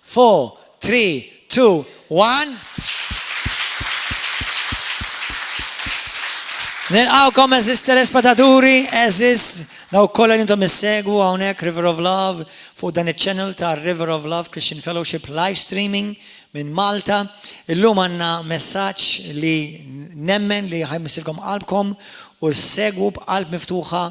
4, 3, 2, 1. Nilqawkom eżis telespetaturi, eżis dawk kollha li intom issegwu hawnhekk River of Love fuq dan iċ-channel ta' River of Love Christian Fellowship live streaming minn Malta. Illum għandna messaġġ li nemmen li ħajmissilkom qalbkom u segwu b'qalb miftuħa,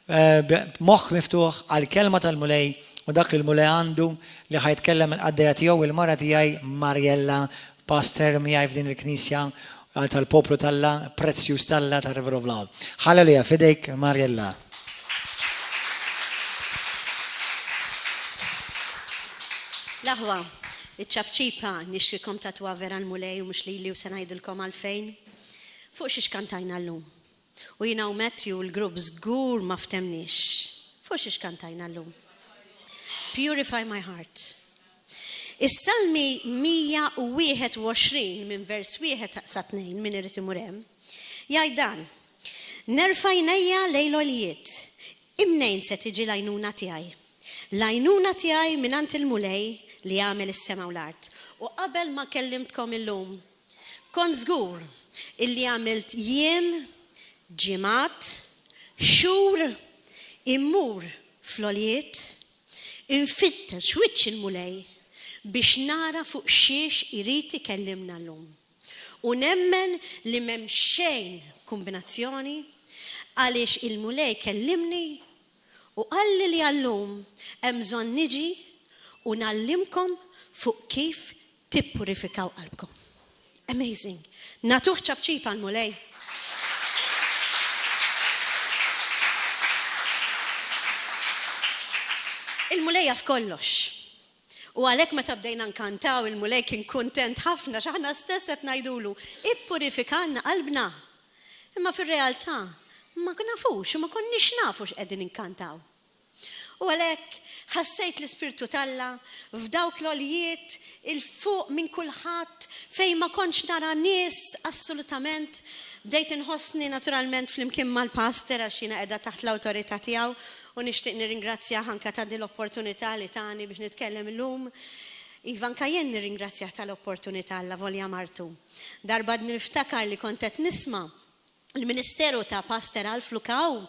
eh, b'moħħ miftuħ għall-kelma tal-Mulej u dak li l-Mulej għandu li ħa jitkellem il-qaddejja tiegħu il-mara tiegħi Mariella, pastor miegħi f'din il-knisja tal-poplu t'Alla, prezzjuż t'Alla ta' River of Love. Hallelujah, f'idejk Mariella. L-aħwa, iċ-ċapċipa nixtrikom tagħtuha vera l-Mulej u mhux lili u se ngħidilkom għalfejn. Fuq xiex kantajna llum? U jiena u Matthew u l-grupp żgur ma ftemniex. Fuq xiex kantajna llum? Purify my heart. Is-Salmi 121 minn vers 1 sa 2 min irid imur hemm, jgħid dan, Nerfa' għajnejja lejn l-għoljiet, imnejn se tiġi l-għajnuna tiegħi? L-għajnuna tiegħi mingħand il-Mulej li għamel is-sema u l-art. U qabel ma kellimtkom illum, kont żgur illi għamilt jiem, ġimgħat, xhur immur fl-għoljiet, infittex wiċċ il-Mulej biex nara fuq xiex irid ikellimna llum. U nemmen li m'hemm xejn kumbinazzjoni għaliex il-Mulej kellimni U qalli li għal-lum hemm bżonn niġi u ngħallimkom fuq kif tippurifikaw qalbkom. Amazing. Nagħtuh ċapċipa l-Mulej. Il-Mulej jaf kollox. U għalhekk meta bdejna nkantaw il-Mulej kien kuntent ħafna x'aħna stess qed ngħidulu, ippurifikalna qalbna. Imma fir-realtà ma nafux u ma konniex nafu x'qegħdin inkantaw. U għalhekk ħassejt l-Ispirtu t'Alla f'dawk l-għoljiet 'il fuq minn kulħadd fejn ma kontx nara nies assolutament. Bdejt inħossni naturalment flimkien mal-pastor għax jiena qiegħda taħt l-awtorità tiegħu u nixtieq nirringrazzjah anke ta' din l-opportunità li tani biex nitkellem illum. Iva anke jien nirringrazzjah tal-opportunità allavolja martu. Darba għadni niftakar li kont qed nisma' l-ministeru ta' Pastor Alf Lukau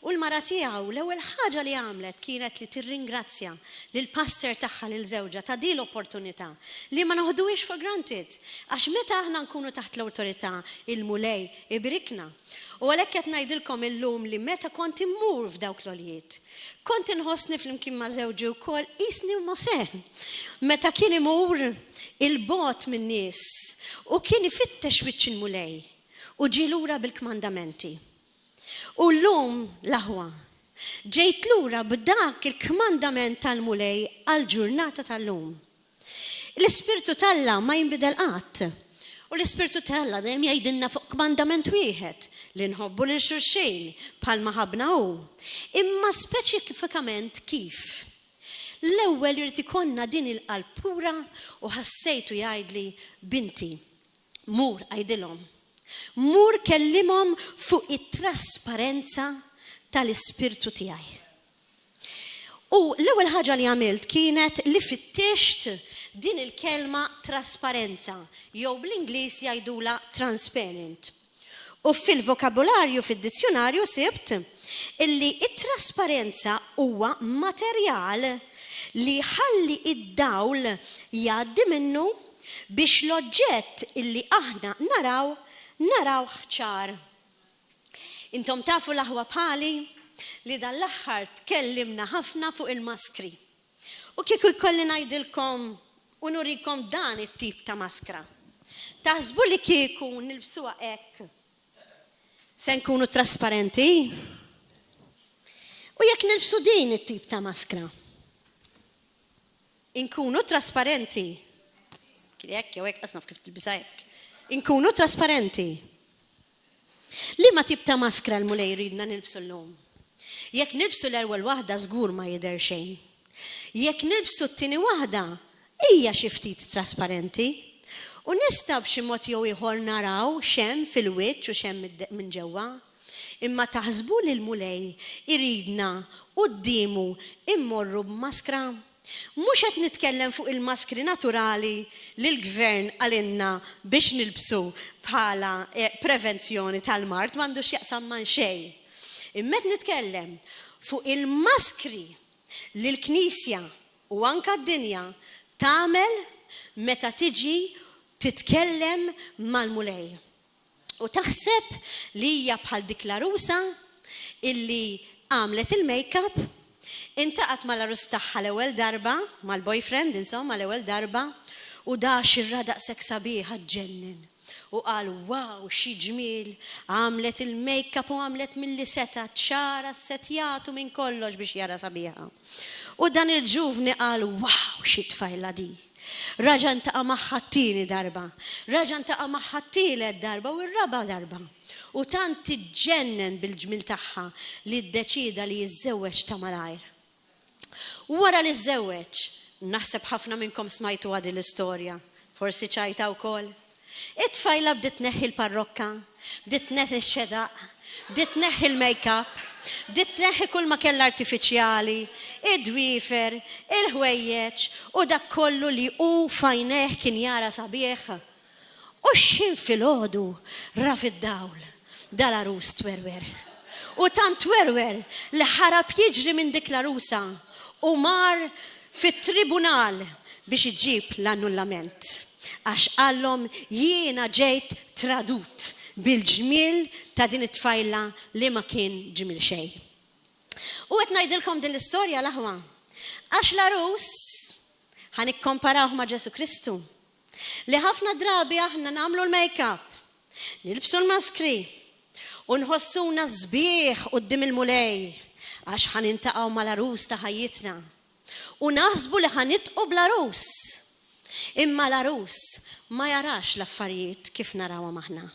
u l-mara tiegħu l-ewwel ħaġa li għamlet kienet li tirringrazzja lill-pastor tagħha lil żewġha ta' din l-opportunità li ma noħduhiex for granted għax meta aħna nkunu taħt l-awtorità il-Mulej ibirikna. U għalhekk qed ngħidilkom illum li meta kont immur f'dawk l-għoljiet kont inħossni flimkien ma' żewġi wkoll qisni Mosè meta kien imur 'il bogħod min-nies, u kien ifittex wiċċ il-Mulej, u ġie lura bil-kmandamenti. U llum, l-aħwa, ġejt lura b'dak il-kmandament tal-Mulej għall-ġurnata tal-lum. L-Ispirtu t'Alla ma jinbidel qatt. U l-Ispirtu t'Alla dejjem jgħidilna fuq kmandament wieħed, li nħobbu lil xulxin bħalma ħabbna hu. Imma speċifikament kif? L-ewwel irid ikollna din il-qalb pura u ħassejtu jgħidli, Binti, mur għidilhom. Mur kellimhom fuq it-trasparenza tal-Ispirtu tiegħi. U l-ewwel ħaġa li għamilt kienet li fittixt din il-kelma trasparenza jew bl-Ingliż jgħidulha transparent. U fil-vokabularju fid-dizzjunarju sibt illi t-trasparenza huwa materjal li jħalli d-dawl jgħaddi minnu biex l-oġġett illi aħna naraw, narawh ċar. Intom tafu l-aħwa bħali li dan l-aħħar tkellimna ħafna fuq il-maskri. U kieku jkolli ngħidilkom u nurikom dan it-tip ta' maskra, taħsbu li kieku nilbsuha hekk se nkunu trasparenti? U jekk nilbsu din it-tip ta' maskra, inkunu trasparenti? Hekk jew hekk, qas naf kif tilbisha hekk. Inkunu trasparenti. Liema tip ta' maskra l-Mulej jridna nilbsu llum? Jekk nilbsu l-ewwel waħda żgur ma jidher xejn. Jekk nilbsu t-tieni waħda, hija xi ftit trasparenti u nistgħu b'xi mod jew ieħor naraw x'hemm fil-wiċċ u x'hemm minn ġewwa. Imma taħsbu li l-Mulej iridna quddiemu mmorru b'maskra? Mhux qed nitkellem fuq il-maskri naturali li l-gvern qalilna biex nilbsu bħala prevenzjoni tal-mard, m'għandu x'jaqsam ma' xejn. Imma qed nitkellem fuq il-maskri li l-Knisja u anke d-dinja tagħmel meta tiġi titkellem mal-Mulej. U taħseb li hija bħal dik l-għarusa illi għamlet il-make-up, intaqgħet mal-għarus tagħha l-ewwel darba, mal-boyfriend insomma l-ewwel darba, u da xirra daqshekk sabiħa ġġennen. U qal wow xi ġmiel, għamlet il-make-up u għamlet milli setgħet, xagħarha ssettjatu minn kollox biex jara sabiħa. U dan il-ġuvni qal wow xi tfajla di. Raġa' ntaqa' magħha t-tieni darba. Raġa' ntaqa' magħha t-tielet darba u r-raba' darba. U tant iġġennen bil-ġmiel tagħha li ddeċieda li jiżżewweġ ta' malajr. Wara li żżewweġ, naħseb ħafna minnkom smajtuha din l-istorja, forsi ċajta wkoll, It-tfajla bdiet tneħħi l-parrokka, bdiet tneħħi x-xedaq, bdiet tneħħi l-make-up, bdiet tneħħi kulma kellha artifiċjali, id-dwiefer, il-ħwejjeġ u dak kollu li hu f'għajnejh kien jara sabiħ. U x'ħin filgħodu ra fid-dawl dal-għarus twerwer. U tant twerwer li ħarab jiġri minn dik l-għarusa u mar fit-tribunal biex iġib l-annullament. Għax qallhom jiena ġejt tradut bil-ġmiel ta' din it-tfajla li ma kien ġmiel xejn. U qed ngħidilkom din l-istorja l-aħwa għax l-għarus ħa nikkomparawh ma' Ġesù Kristu li ħafna drabi aħna nagħmlu l-make-up, nilbsu l-maskri u nħossuna sbieħ quddiem il-Mulej għax ħa nintaqgħu mal-għarus ta' ħajjitna. U naħsbu li ħa nidqu bl-għarus. Imma l-għarus ma jarax l-affarijiet kif narawhom aħna.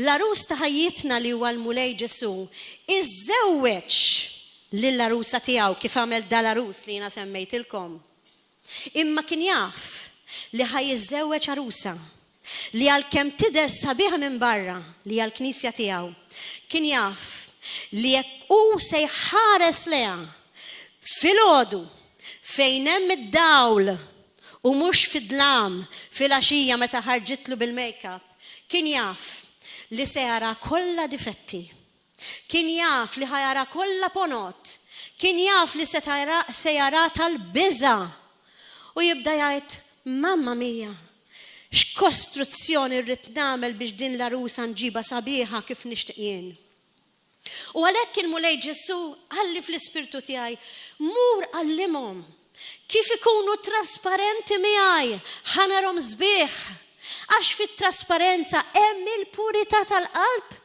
L-għarus ta' ħajjitna li huwa l-Mulej Ġesù iżżewweġ lill-għarusa tiegħu kif għamel dal-għarus li jiena semmejtilkom. Imma kien jaf li ħa jiżżewweġ għarusa li għalkemm tidher sabiħa minn barra, li hija l-Knisja tiegħu, kien jaf li jekk hu se jħares lejha filgħodu fejn hemm id-dawl u mhux fid-dlam filgħaxija meta ħarġitlu bil-make-up, kien jaf li se jara kollha difetti. Kien jaf li ħa jara kollha ponot. Kien jaf li se jara tal-biża'. U jibda jgħid, Mamma mia! X'kostruzzjoni rrid nagħmel biex din l-għarusa nġibha sabiħa kif nixtieq jien. U għalhekk il-Mulej Ġesù qalli fl-ispirtu tiegħi, Mur għallimhom kif ikunu trasparenti miegħi, ħa narhom sbieħ. Għax fit-trasparenza hemm il-purità tal-qalb.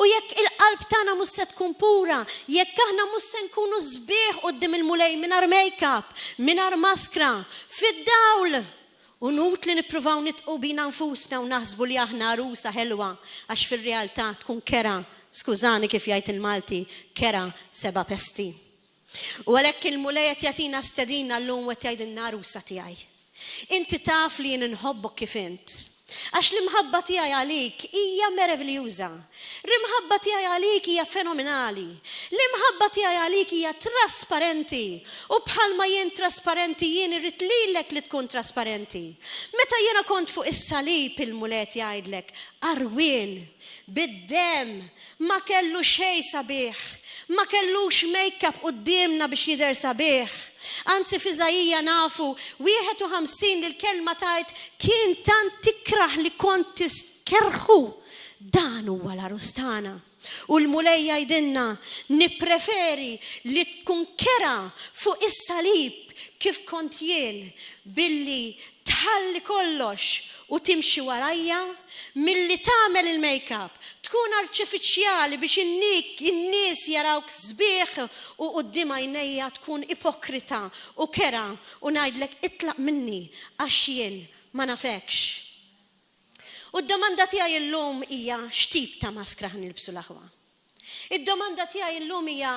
U jekk il-qalb tagħna mhux se tkun pura, jekk aħna mhux se nkunu sbieħ quddiem il-Mulej mingħajr make-up, mingħajr maskra, fid-dawl, u nutli nippruvaw nidħqu bina nfusna u naħsbu li aħna għarusa ħelwa għax fir-realtà tkun kerha, skużani kif jgħid il-Malti, kerha seba' pesti. U għalhekk il-Mulej qed jagħtina stedina llum u qed jgħidilna għarusa tiegħi. Inti taf li jien inħobbok kif int. Għax l-imħabba tiegħi għalik hija meraviljuża. L-imħabba tiegħi għalik hija fenomenali. L-imħabba tiegħi għalik hija trasparenti. U bħalma jien trasparenti jien irrid lilek li tkun trasparenti. Meta jiena kont fuq is-salib il-Mulej qed jgħidlek, għarwien, bid-demm, Ma kellu xejn sabiħ. Ma kellux make-up quddiemna biex jidher sabiħ. Anzi f'Iżaija nafu 51 li l-kelma tgħid kien tant ikrah li kont tistkerrħu. Dan huwa l-għarus tagħna. U l-Mulej jgħidilna, nippreferi li tkun kerha fuq is-salib kif kont jien billi tħalli kollox u timxi warajja milli tagħmel il-make-up, tkun arċifiċjali biex in-nies jarawk sbieħ u quddiem għajnejja tkun ipokrita u kerha u ngħidlek itlaq minni għax jien ma nafekx. U d-domanda tiegħi llum hija x'tip ta' maskra ħa nilbsu l-aħwa? Id-domanda tiegħi llum hija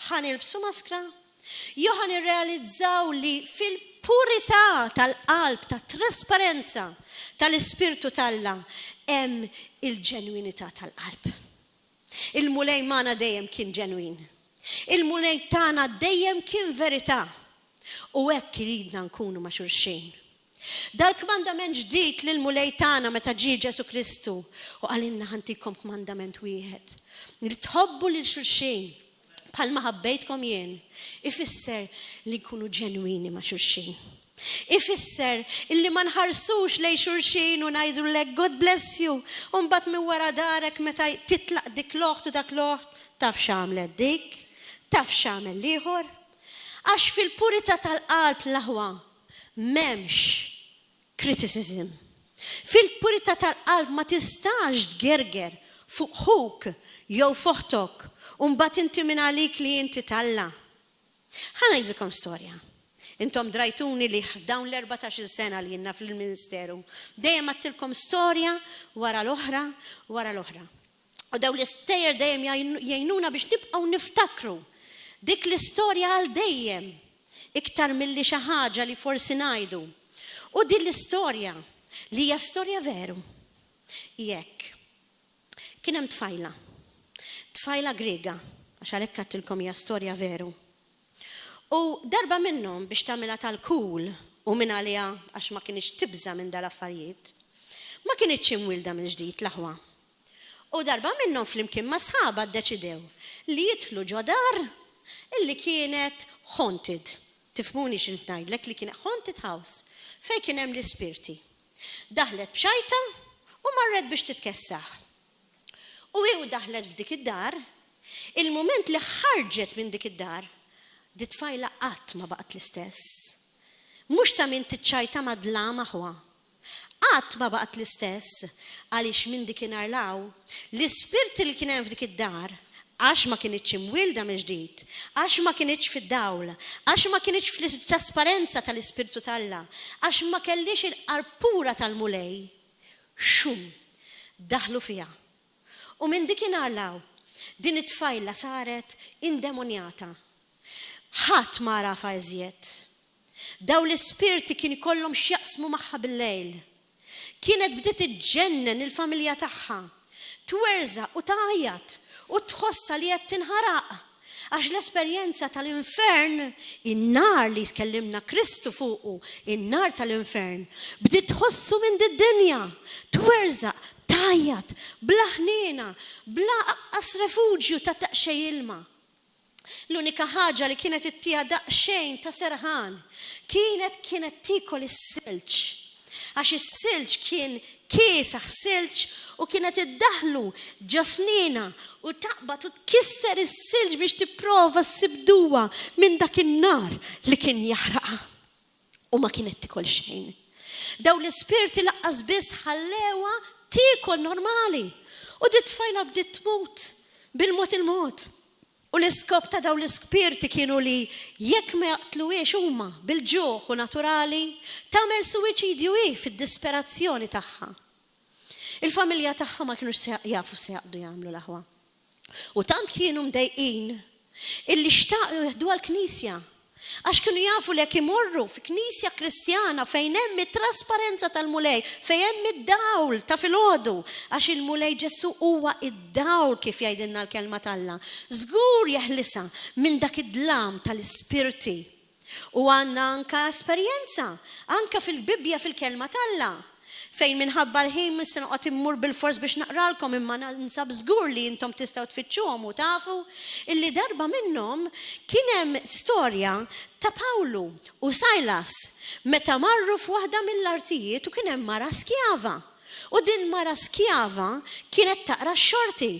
ħa nilbsu maskra? Jew ħa nirrealizzaw li fil-purità tal-qalb, tat-trasparenza tal-Ispirtu t'Alla hemm il-ġenwinità tal-qalb. Il-Mulej magħna dejjem kien ġenwin. Il-Mulej tagħna dejjem kien verità. U hekk iridna nkunu ma' xulxin. Dal-kmandament ġdid li l-Mulej tana meta ġie Ġesù Kristu u qalilna ħa ntikom kmandament wieħed, li tħobbu lil xulxin bħalma ħabbejtkom jien, ifisser li nkunu ġenwini ma' xulxin. Ifisser illi ma nħarsux lejn xulxin u ngħidulek God bless you u mbagħad minn wara darek meta titlaq dik l-oħt u dak l-oħt, taf x'għamlet dik, taf x'għamel l-ieħor. Għax fil-purità tal-qalb l-aħwa m'hemmx criticism. Fil-purità tal-qalb ma tistax tgerger fuq ħuk jew f'oħtok u mbagħad inti minn għalik li inti t'Alla. Ħa ngħidilkom storja. Intom drajtuni li f'dawn l-14-il sena li jiena fil-ministeru, dejjem għedtilkom storja wara l-oħra wara l-oħra. U dawn l-istejjer dejjem jgħinuna biex nibqgħu niftakru dik l-istorja għal dejjem iktar milli xi ħaġa li forsi ngħidu. U din l-istorja li hija storja veru. Jekk kien hemm tfajla, tfajla Griega, għax għalhekk għedtilkom hija storja veru. U darba minnhom biex tagħmilha tal-cool u minn għaliha għax ma kinitx tibża' minn dal-affarijiet, ma kinitx imwielda mill-ġdid l-aħwa. U darba minnhom flimkien ma' sħabha ddeċidew li jidħlu ġo dar illi kienet haunted. Tifhmuni x'int ngħidlek li kienet haunted house fejn kien hemm l-ispirti. Daħlet b'xajta u marret biex titkessaħ. U hi u daħlet f'dik id-dar, il-mument li ħarġet minn dik id-dar, dit-tfajla qatt ma baqgħet l-istess. Mhux ta' min tiċċajta mad-dlam aħwa. Qatt ma baqgħet l-istess, għaliex minn dikinhar 'l hawn, l-ispirti li kien hemm f'dik id-dar, għax ma kinitx imwielda mill-ġdid, għax ma kinitx fid-dawl, għax ma kinitx fl-trasparenza tal-Ispirtu t'Alla, għax ma kellhiex il-qalb pura tal-Mulej, xum, daħlu fiha. U minn dikinhar 'l hawn, din it-tfajla saret indemonjata. Ħadd ma għarafha iżjed. Dawn l-ispirti kien ikollhom x'jaqsmu magħha bil-lejl. Kienet bdiet iġġennen lill-familja tagħha. Twerżaq u tgħajjat u tħossha li qed tinħaraq. Għax l-esperjenza tal-infern, in-nar li tkellimna Kristu fuqu, in-nar tal-infern, bdiet tħossu minn did-dinja. Twerżaq, tgħajjat, bla ħniena, bla aqqas refuġju ta' daqsxejn ilma. L-unika ħaġa li kienet ittiha daqsxejn ta' serħan kienet kienet tiekol is-silġ. Għax is-silġ kien kiesaħ silġ u kienet iddaħħlu ġo snienha u taqbad u tkisser is-silġ biex tipprova ssib duwa minn dak in-nar li kien jaħraqha. U ma kienet tiekol xejn. Dawn l-ispirti laqqas biss ħallewha tiekol normali. U dit-tfajla bdiet tmut bil-mod il-mod. U l-iskop ta' dawn l-ispirti kienu li jekk ma jaqtluhiex huma bil-ġuħ u naturali, tagħmel suwiċidju hi fid-disperazzjoni tagħha. Il-familja tagħha ma kinux jafu se jaqbdu jagħmlu l-aħwa. U tant kienu mdejqin illi xtaqu jeħduha l-knisja. Għax kienu jafu li jekk imorru fi knisja Kristjana fejn hemm it-trasparenza tal-Mulej, fejn hemm id-dawl ta' filgħodu, għax il-Mulej Ġesù huwa id-dawl kif jgħidilna l-Kelma t'Alla, żgur jeħlisha minn dak id-dlam tal-ispirti. U għandna anka esperjenza, anka fil-Bibbja fil-Kelma t'Alla, fejn minħabba l-ħin mhux se noqgħod immur bilfors biex naqralkom imma ninsab żgur li intom tistgħu tfittxuhom u tafu illi darba minnhom kien hemm storja ta' Pawlu u Silas meta marru f'waħda mill-artijiet u kien hemm mara skjava. U din mara skjava kienet taqra x-xorti.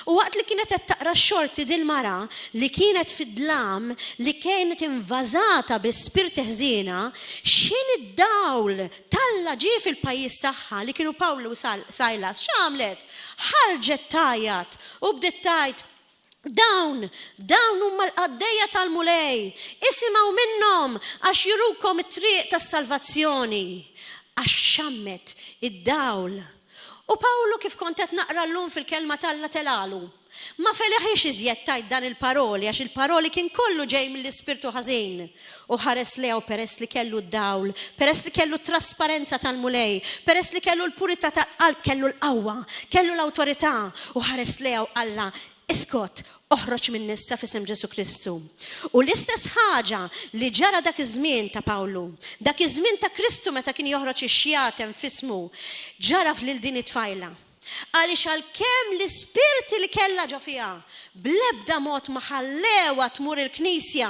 U waqt li kienet qed taqra x-xorti dil-mara, li kienet fid-dlam, li kienet invażata bi spirti ħżiena, x'ħin id-dawl t'Alla ġie fil-pajjiż tagħha, li kienu Pawlu u Silas, x'għamlet? Ħarġet tgħajjat u bdiet tgħid, Dawn, dawn huma l-qaddejja tal-Mulej, isimgħu minnhom għax jurukom it-triq tas-salvazzjoni. Għax xammet id-dawl. U Pawlu, kif kont qed naqra llum fil-Kelma t'Alla telgħalu. Ma feliħiex iżjed tgħid dan il-paroli għax il-paroli kien kollu ġej mill-ispirtu ħażin. U ħares lejha u peress li kellu d-dawl, peress li kellu t-trasparenza tal-Mulej, peress li kellu l-purità tal-qalb kellu l-qawwa, kellu l-awtorità u ħares lejha u qallha, Iskot! Oħroġ minn issa f'isem Ġesù Kristu. U l-istess ħaġa li ġara dak iż-żmien ta' Pawlu, dak iż-żmien ta' Kristu meta kien joħroġ ix-xjaten f'ismu, ġara lil din it-tfajla. Għaliex għalkemm l-ispirti li kellha ġo fiha bl-ebda mod ma ħallewha tmur il-knisja,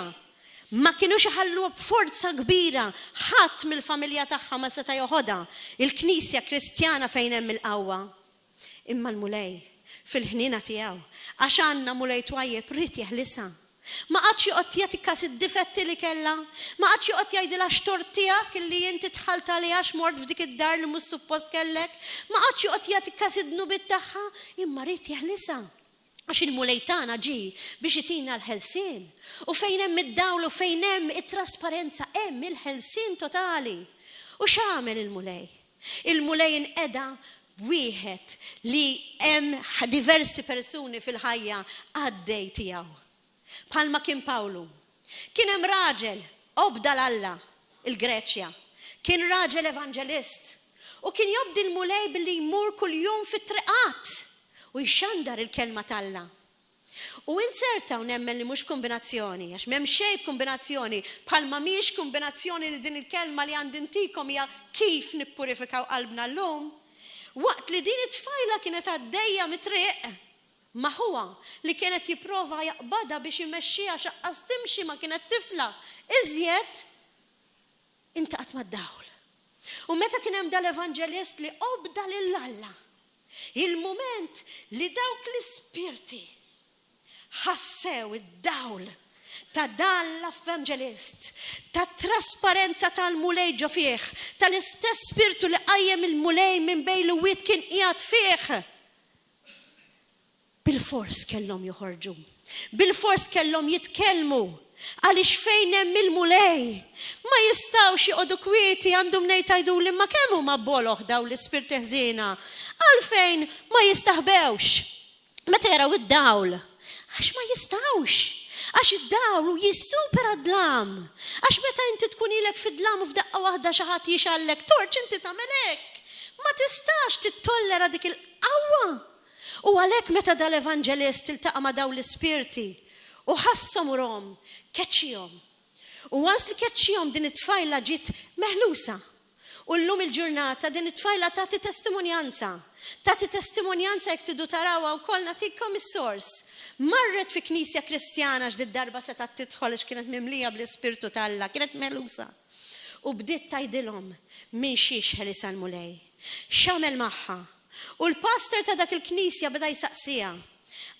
ma kinux iħalluha b'forza kbira, ħadd mill-familja tagħha ma seta' joħodha il-knisja Kristjana fejn hemm il-qawwa. Imma l-Mulej, fil-ħniena tiegħu, għax għandna Mulej twajjeb, ried jeħlisha. Ma qagħadx joqgħod jagħti kas id-difetti li kellha. Ma qagħadx joqgħod jgħidilha x'tort tiegħek illi inti dħalt għaliha għax mort f'dik id-dar li mhux suppost kellek. Ma qagħadx joqgħod jagħti kas id-dnubiet tagħha, imma ried jeħlisha. Għax il-Mulej tagħna ġie biex itina l-ħelsien. U fejn hemm id-dawl u fejn hemm it-trasparenza hemm il-ħelsien totali. U x'għamel il-Mulej? Il-Mulej inqeda b'wieħed li hemm diversi persuni fil-ħajja qaddej tiegħu. Bħalma kien Pawlu. Kien hemm raġel obda 'l Alla, il-Greċja. Kien raġel evanġelist. U kien jobdi l-Mulej billi jmur kuljum fit-triqat u jxandar il-kelma t'Alla. U inzerta u nemmen li mhux b'kumbinazzjoni, għax m'hemm xejn b'kumbinazzjoni, bħalma mhijiex kumbinazzjoni li din il-kelma li għandi ntikom hija kif nippurifikaw qalbna llum. Waqt li din it-tfajla kienet għaddejja mit-triq, ma' ħuha, li kien qed jipprova jaqbadha biex imexxiha għax aqqas timxi ma kienet tiflaħ iżjed, intaqgħet mad-dawl. U meta kien hemm dal-evanġelist li obda lil Alla, Il-mument li dawk l-ispirti ħassew id-dawl ta' dan l-evanġelist, tat-trasparenza tal-Mulej ġo fih, tal-istess Spirtu li qajjem il-Mulej minn bejn l-imwiet kien qiegħed fih, Bilfors kellhom joħorġu. Bilfors kellhom jitkellmu. Għaliex fejn hemm il-Mulej, ma jistgħux joqogħdu kwieti, għandu mnejn tgħiduli imma kemm huma boloh dawn l-ispirti ħżiena? Għalfejn ma jistaħbewx meta jaraw id-dawl? Għax ma jistgħux. Għax id-dawl jissupera d-dlam. Għax meta inti tkun ilek fid-dlam u f'daqqa waħda xi ħadd jixgħallek torċ inti tagħmel hekk. Ma tistax tittollera dik il-qawwa. U għalhekk meta dal-evanġelist iltaqa' ma' dawn l-ispirti u ħasshom u rahom, keċċihom. U once li keċċihom din it-tfajla ġiet meħlusa. U llum il-ġurnata din it-tfajla tagħti testimonjanza. Tagħti testimonjanza jekk tridu tarawha wkoll nagħtikom is-sors. Marret fi knisja Kristjana għax did-darba setgħet tidħol għax kienet mimlija bl-Ispirtu t'Alla, kienet meħlusa. U bdiet tgħidilhom minn xiex ħelisha l-Mulej. X'għamel magħha. U l-pastor ta' dak il-knisja beda jsaqsiha,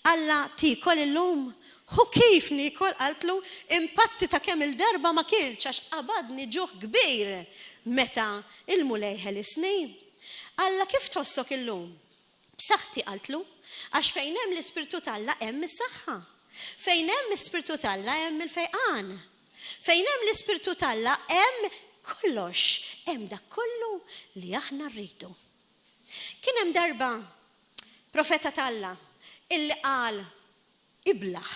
Alla, tiekol illum? Hu kif niekol, qaltlu, impatti ta' kemm-il darba ma kiltx għax qabadni ġuħ kbir meta l-Mulej ħelisni. Alla, kif tħossok illum? B'saħħti, qaltlu, għax fejn hemm l-Ispirtu t'Alla hemm is-saħħa. Fejn hemm l-Ispirtu t'Alla hemm il-fejqan. Fejn hemm l-Ispirtu t'Alla hemm kollox, hemm dak kollu li aħna rridu. Kien hemm darba profeta t'Alla illi qal iblah.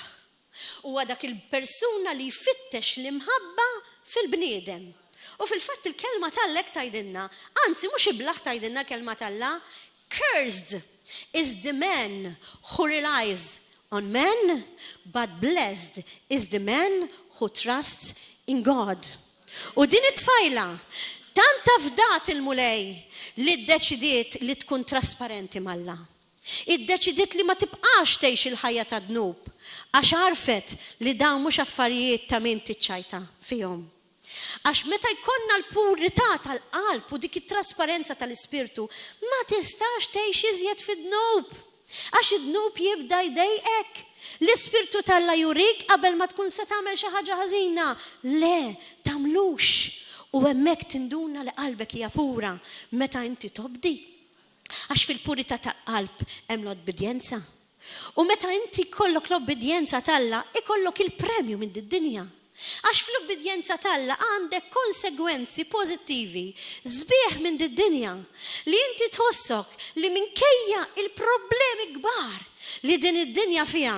Huwa dak il-persuna li jfittex l-imħabba fil-bniedem. U fil-fatt il-kelma t'Alla hekk tgħidilna, anzi mhux iblah tgħidilna l-kelma t'Alla, cursed is the man who relies on man, but blessed is the man who trusts in God. U din it-tfajla tant afdat il-Mulej li ddeċidiet li tkun trasparenti m'Alla. Iddeċidiet li ma tibqax tgħix il-ħajja tad-dnub għax għarfet li dawn mhux affarijiet ta' min tiċċajta fihom. Għax meta jkollna l-purità tal-qalb u dik it-trasparenza tal-ispirtu, ma tistax tgħix iżjed fid-dnub. Għax id-dnub jibda jdejqek. L-Ispirtu t'Alla jurik qabel ma tkun se tagħmel xi ħaġa ħażina. Le, tagħmlux. U hemmhekk tinduna li qalbek hija pura meta inti tobdi. Għax fil-purità tal-qalb hemm l-obbidjenza. U meta inti jkollok l-obbidjenza t'Alla, ikollok il-premju minn did-dinja. Għax fl-ubbidjenza t'Alla għandek konsegwenzi pożittivi sbieħ minn did-dinja, li inti tħossok li minkejja il-problemi kbar, Li din id-dinja fiha,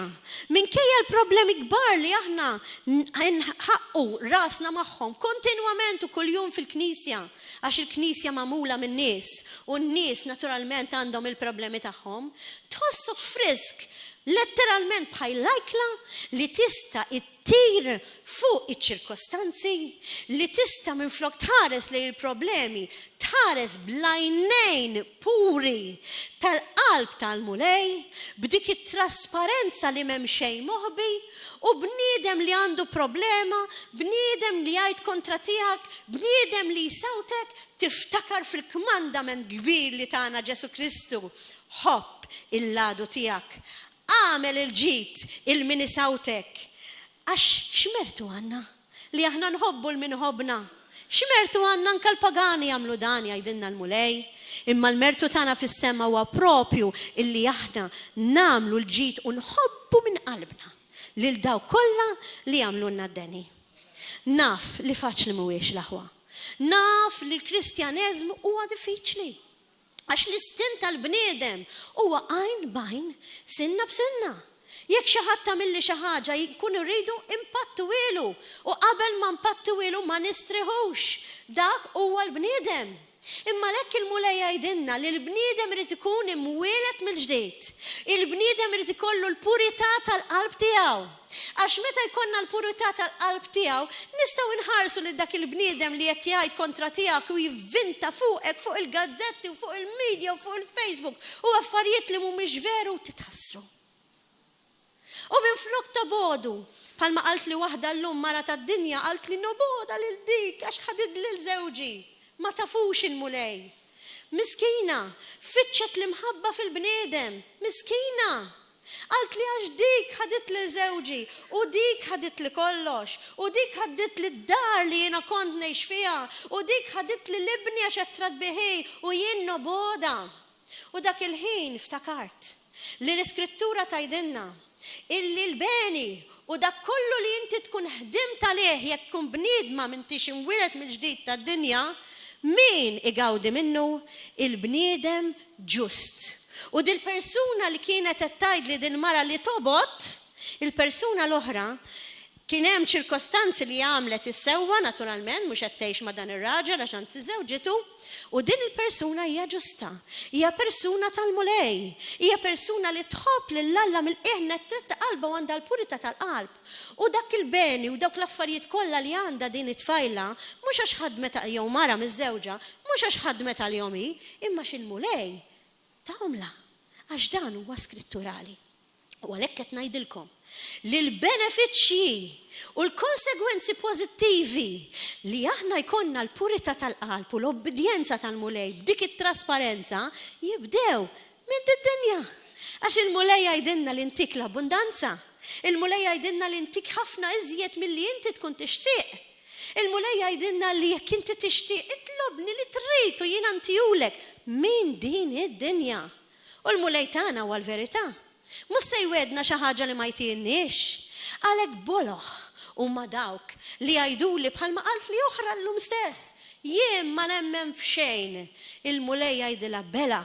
minkejja l-problemi kbar li aħna nħaqqu rasna magħhom kontinwament u kuljum fil-Knisja, għax il-Knisja magħmula min-nies u n-nies naturalment għandhom il-problemi tagħhom, tħossok frisk, letteralment bħal-ajkla li tista' Tir fuq iċ-ċirkostanzi, li tista' minflok tħares lejn il-problemi, tħares bl-għajnejn puri tal-qalb tal-Mulej, b'dik it-trasparenza li m'hemm xejn moħbi, u bniedem li għandu problema, bniedem li jgħid kontra tiegħek, bniedem li jsawtek, tiftakar fil-kmandament kbir li tana Ġesù Kristu, Ħobb il-għadu tiegħek. Agħmel il-ġid 'il min isawtek. Għax x'mertu għandna li aħna nħobbu 'l min iħobbna? X'mertu għandna anke l-pagani jagħmlu dan, jgħidilna l-Mulej. Imma l-mertu tagħna fis-sema huwa propju illi aħna nagħmlu l-ġid u nħobbu minn qalbna lil dawk kollha li jagħmlulna d-deni. Naf li faċli mhuwiex, l-aħwa. Naf li l-Kristjaneżmu huwa diffiċli. Għax l-istint tal-bniedem huwa għajn b'għajn, sinna b'sinna. Jekk xi ħadd għamilli xi ħaġa nkunu rridu npattuhielu u qabel ma npattuhielu ma nistriħux. Dak huwa l-bniedem. Imma għalhekk il-Mulej jgħidilna li l-bniedem irid ikun imwieled mill-ġdid. Il-bniedem irid ikollu l-purità tal-qalb tiegħu. Għax meta jkollna l-purità tal-qalb tiegħu, nistgħu nħarsu lil dak il-bniedem li qed jgħid kontra tiegħek u jivvinta fuqek fuq il-gazzetti u fuq il-media u fuq il-Facebook u affarijiet li mhumiex veru u titħassru. U minflok tobogħdu, bħalma qaltli waħda llum mara tad-dinja qaltli nobogħodha lil dik għax ħadidli lil żewġi. Ma tafux il-Mulej. Miskina, fittxet l-imħabba fil-bniedem. Miskina! Qaltli għax dik ħaditli 'l żewġi u dik ħaditli kollox u dik ħadditli d-dar li jiena kont ngħix fiha u dik ħaditli 'l ibni għax qed trabbih hi u jien nobgħodha. U dak il-ħin ftakart li l-Iskrittura tgħidilna illi l-beni u dak kollu li inti tkun ħdimt għalih jekk tkun bniedma m'intix imwieled mill-ġdid tad-dinja, min igawdi minnu? Il-bniedem ġust. U dil-persuna li kienet qed tgħidli din mara li tobgħod, il-persuna l-oħra, kien hemm ċirkostanzi li għamlet is-sewwa naturalment, mhux qed tgħix ma' dan ir-raġel għax anzi żewġitu, u din il-persuna hija ġusta, hija persuna tal-Mulej, hija persuna li tħobb lil Alla mill-qiegħ nett ta' qalbha u għandha l-purità tal-qalb. U dak il-beni u dawk l-affarijiet kollha li għandha din it-tfajla, mhux għax ħadmet jew mara miżżewġa, mhux għax ħadmet għalihom hi, imma għax il-Mulej tahomlha, għax dan huwa skritturali. U għalhekk qed ngħidilkom li l-benefiċċji u l-konsegwenzi pożittivi li aħna jkollna l-purità tal-qalb u l-obbidjenza tal-Mulej b'dik it-trasparenza jibdew Minn did-dinja. Għax il-Mulej jgħidilna li ntik l-abbundanza. Il-Mulej jgħidilna li ntik ħafna iżjed milli inti tkun tixtieq. Il-Mulej jgħidilna li jekk inti tixtieq, itlobni li trid u jiena ntihulek minn din id-dinja. U l-Mulej tagħna huwa l-verità. Mhux se jwegħdna xi ħaġa li ma jtielniex. Għalhekk boloh huma dawk li jgħiduli bħalma qaltli oħra llum stess, Jien ma nemmen f'xejn. Il-Mulej jgħidilha bela.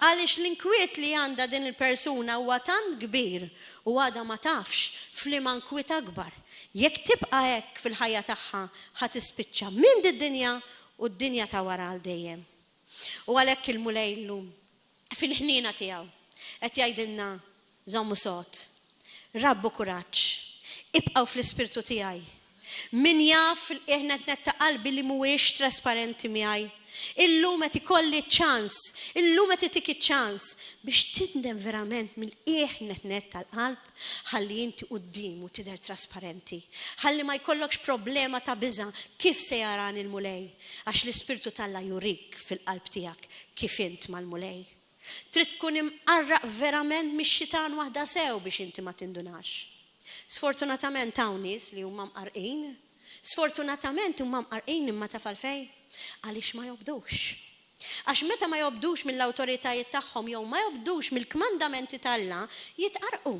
Għaliex l-inkwiet li għandha din il-persuna huwa tant kbir u għadha ma tafx f'liema nkwiet akbar. Jekk tibqa' hekk fil-ħajja tagħha ħa tispiċċa minn did-dinja u d-dinja ta' wara għal dejjem. U għalhekk il-Mulej illum, fil-ħniena tiegħu, qed jgħidilna Żommu sod. Rabbu kuraġġ. Ibqgħu fl-Ispirtu tiegħi. Min jaf fil-qiegħ nett nett ta' qalbi li mhuwiex trasparenti miegħi? Illum qed ikolli ċ-ċans, illum qed itik iċ-ċans biex tindem verament mill-qiegħ nett nett tal-qalb ħalli inti quddiemu tidher trasparenti. Ħalli ma jkollokx problema ta' biża' kif se jarani l-Mulej, għax l-Ispirtu t'Alla jurik fil-qalb tiegħek kif int mal-Mulej. Trid tkun imqarraq verament mix-xitan waħda sew biex inti ma tindunax. Sfortunatament hawn nies li huma mqarrqin. Sfortunatament huma mqarrqin imma taf għalfejn? Għaliex ma jobdux. Għax meta ma jobdux mill-awtoritajiet tagħhom jew ma jobdux mill-kmandamenti t'Alla, jitqarrqu.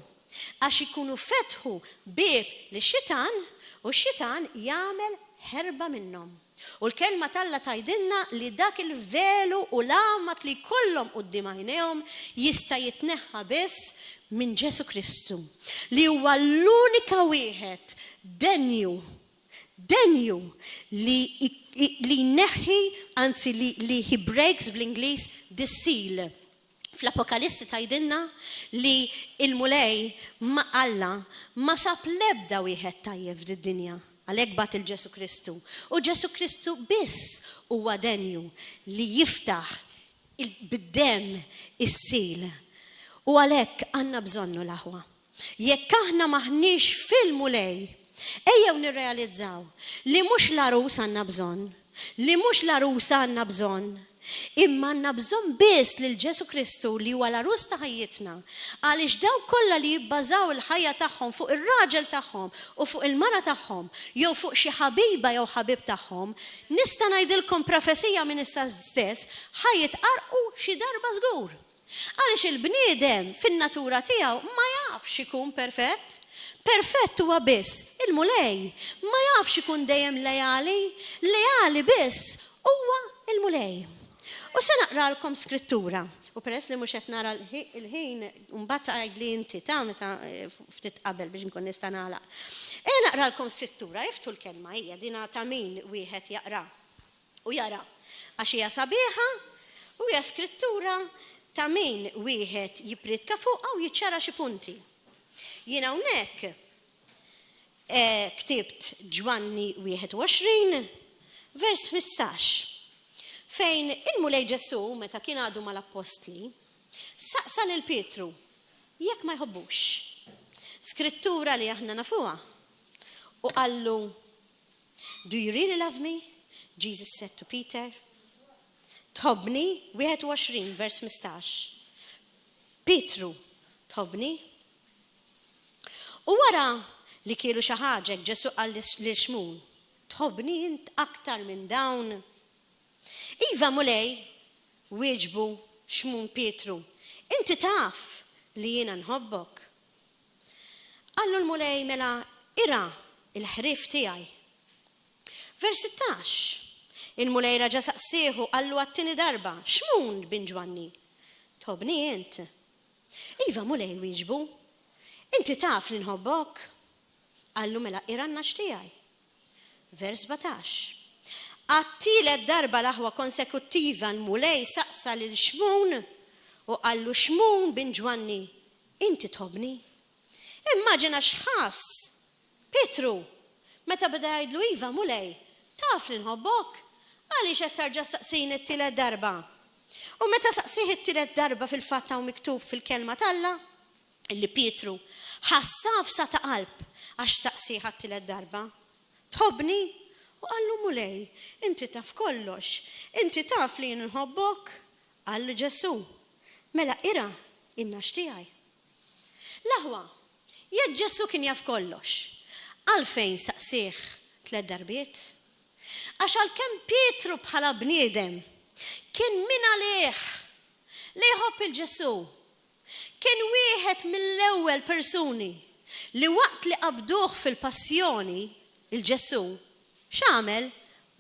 Għax ikunu fetħu bieb lix-xitan u x-xitan jagħmel ħerba minnhom. U l-Kelma t'Alla tgħidilna li dak il-velu u l-għamad li jkollhom quddiem għajnejhom jista' jitneħħa biss minn Ġesù Kristu li huwa l-unika wieħed denju denju li li jneħħi, anzi li li he breaks bl-Ingliż the seal. Fl-Apokalissi tgħidilna li l-Mulej ma Alla ma sab l-ebda wieħed tajjeb f'did-dinja. Għalhekk bagħat 'il Ġesù Kristu. U Ġesù Kristu biss huwa denju li jiftaħ bid-demm is-seal. U għalhekk għandna bżonnu l-aħwa. Jekk aħna m'aħniex fil-Mulej, ejjew nirrealizzaw li mhux l-għarus għandna bżonn, li mhux l-għarusa għandna bżonn, imma għandna bżonn biss lil Ġesù Kristu li huwa l-għarus ta' ħajjitna, għaliex dawk kollha li jibbażaw il-ħajja tagħhom fuq ir-raġel tagħhom u fuq il-mara tagħhom jew fuq xi ħabiba jew ħabib tagħhom, nista' ngħidilkom profezija minn issa stess, ħa jitqarrqu xi darba żgur. Għaliex il-bniedem fin-natura tiegħu ma jafx ikun perfett. Perfett huwa biss il-Mulej. Ma jafx ikun dejjem leali. Leali biss huwa l-Mulej. U se naqralkom skrittura. U peress li mhux qed nara l-ħin, mbagħad tgħidli inti ta' meta ftit qabel biex nkun nista' nagħlaq. Ejja naqralkom skrittura, iftħu l-kelma hija dina ta' min wieħed jaqra. U jara, għax hija sabiħa u hija skrittura ta' min wieħed jippriedka fuqha u jiċċara xi punti. Jien hawnhekk ktibt Ġwanni 21, vers 15, fejn il-Mulej Ġesù meta kien għadu mal-appostli, saqsa lil Pietru jekk ma jħobbux. Skrittura li aħna nafuha. U qallu, Do you really love me? Jesus said to Peter. Tħobbni? 21 vers 15. Pietru, tħobbni? U wara li kielu xi ħaġa Ġesù qal lil Xmun, tħobbni int aktar minn dawn? Iva Mulej, wieġbu Xmun Pietru, inti taf li jiena nħobbok. Qallu l-Mulej, Mela irgħa l-ħrief tiegħi. Vers 16, Il-Mulej raġa' saqsieh u qallu għat-tieni darba, Xmun, bin Ġwanni, tħobbni int? Iva, Mulej, wieġbu, inti taf li nħobbok. Qallu, Mela irgħa n-nagħaġ tiegħi. Vers 17, Għat-tielet darba l-aħwa konsekuttiva l-Mulej saqsa lil Xmun u qallu, Xmun, bin Ġwanni, Inti tħobbni? Immaġina x'ħass Pietru meta beda jgħidlu, Iva, Mulej, taf li nħobbok. Għaliex qed tarġa' ssaqsini t-tielet darba? U meta saqsieh it-tielet darba fil-fatt hawn miktub fil-Kelma t'Alla li Pietru ħass għafsa ta' qalb għax staqsieh għat-tielet darba, Tħobbni? U qallu, Mulej, inti taf kollox, inti taf li jien nħobbok. Qallu Ġesù, Mela irgħa in-nagħaġ tiegħi. L-aħwa, jekk Ġesù kien jaf kollox, għalfejn saqsieh tlett darbiet? Għax għalkemm Pietru bħala bniedem kien mingħalih li jħobb 'il Ġesù, kien wieħed mill-ewwel persuni li waqt li qabduh fil-passjoni, 'il Ġesù, x'għamel?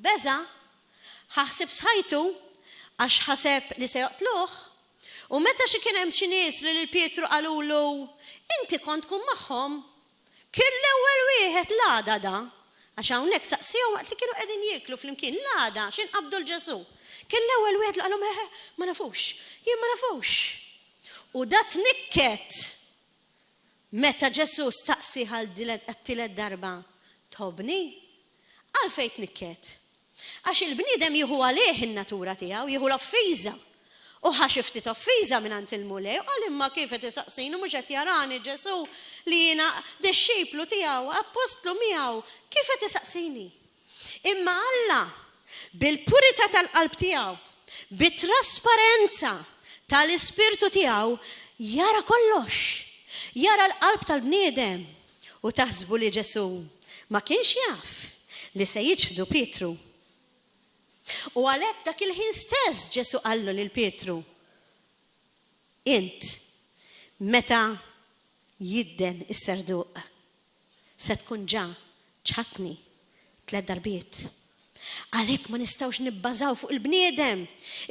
Beża'. Ħa ħsieb sħajtu għax ħaseb li se joqtluh. U meta xi kien hemm xi nies li lil Pietru qalulu, Inti kont tkun magħhom, kien l-ewwel wieħed l-għada da, għax hawnhekk saqsiehom waqt li kienu qegħdin jieklu flimkien, l-għada x'ħin qabdu 'l Ġesù. Kien l-ewwel wieħed li qalhom, Eħe, ma nafux, jien ma nafux. U da tnikket Meta Ġesù staqsieh għat-tielet darba, Tħobbni? Għalfejn tnikket? Għax il-bniedem jieħu għalih in-natura tiegħu, jieħu l-offiża. U ħa xi ftit offiża mingħand il-Mulej u qal imma kif qed isaqsini mhux qed jarani Ġesù li jiena dixxiplu tiegħu, appostlu miegħu, kif qed isaqsini? Imma Alla, bil-purità tal-qalb tiegħu, bit-trasparenza tal-Ispirtu tiegħu, jara kollox. Jara l-qalb tal-bniedem. U taħsbu li Ġesù ma kienx jaf li se jiċħdu Pietru? U għalhekk dak il-ħin stess Ġesù qallu lil Pietru, Int, meta jidden is-serduq, se tkun ġa ċħadtni tlett darbiet. Għalhekk ma nistgħux nibbażaw fuq il-bniedem.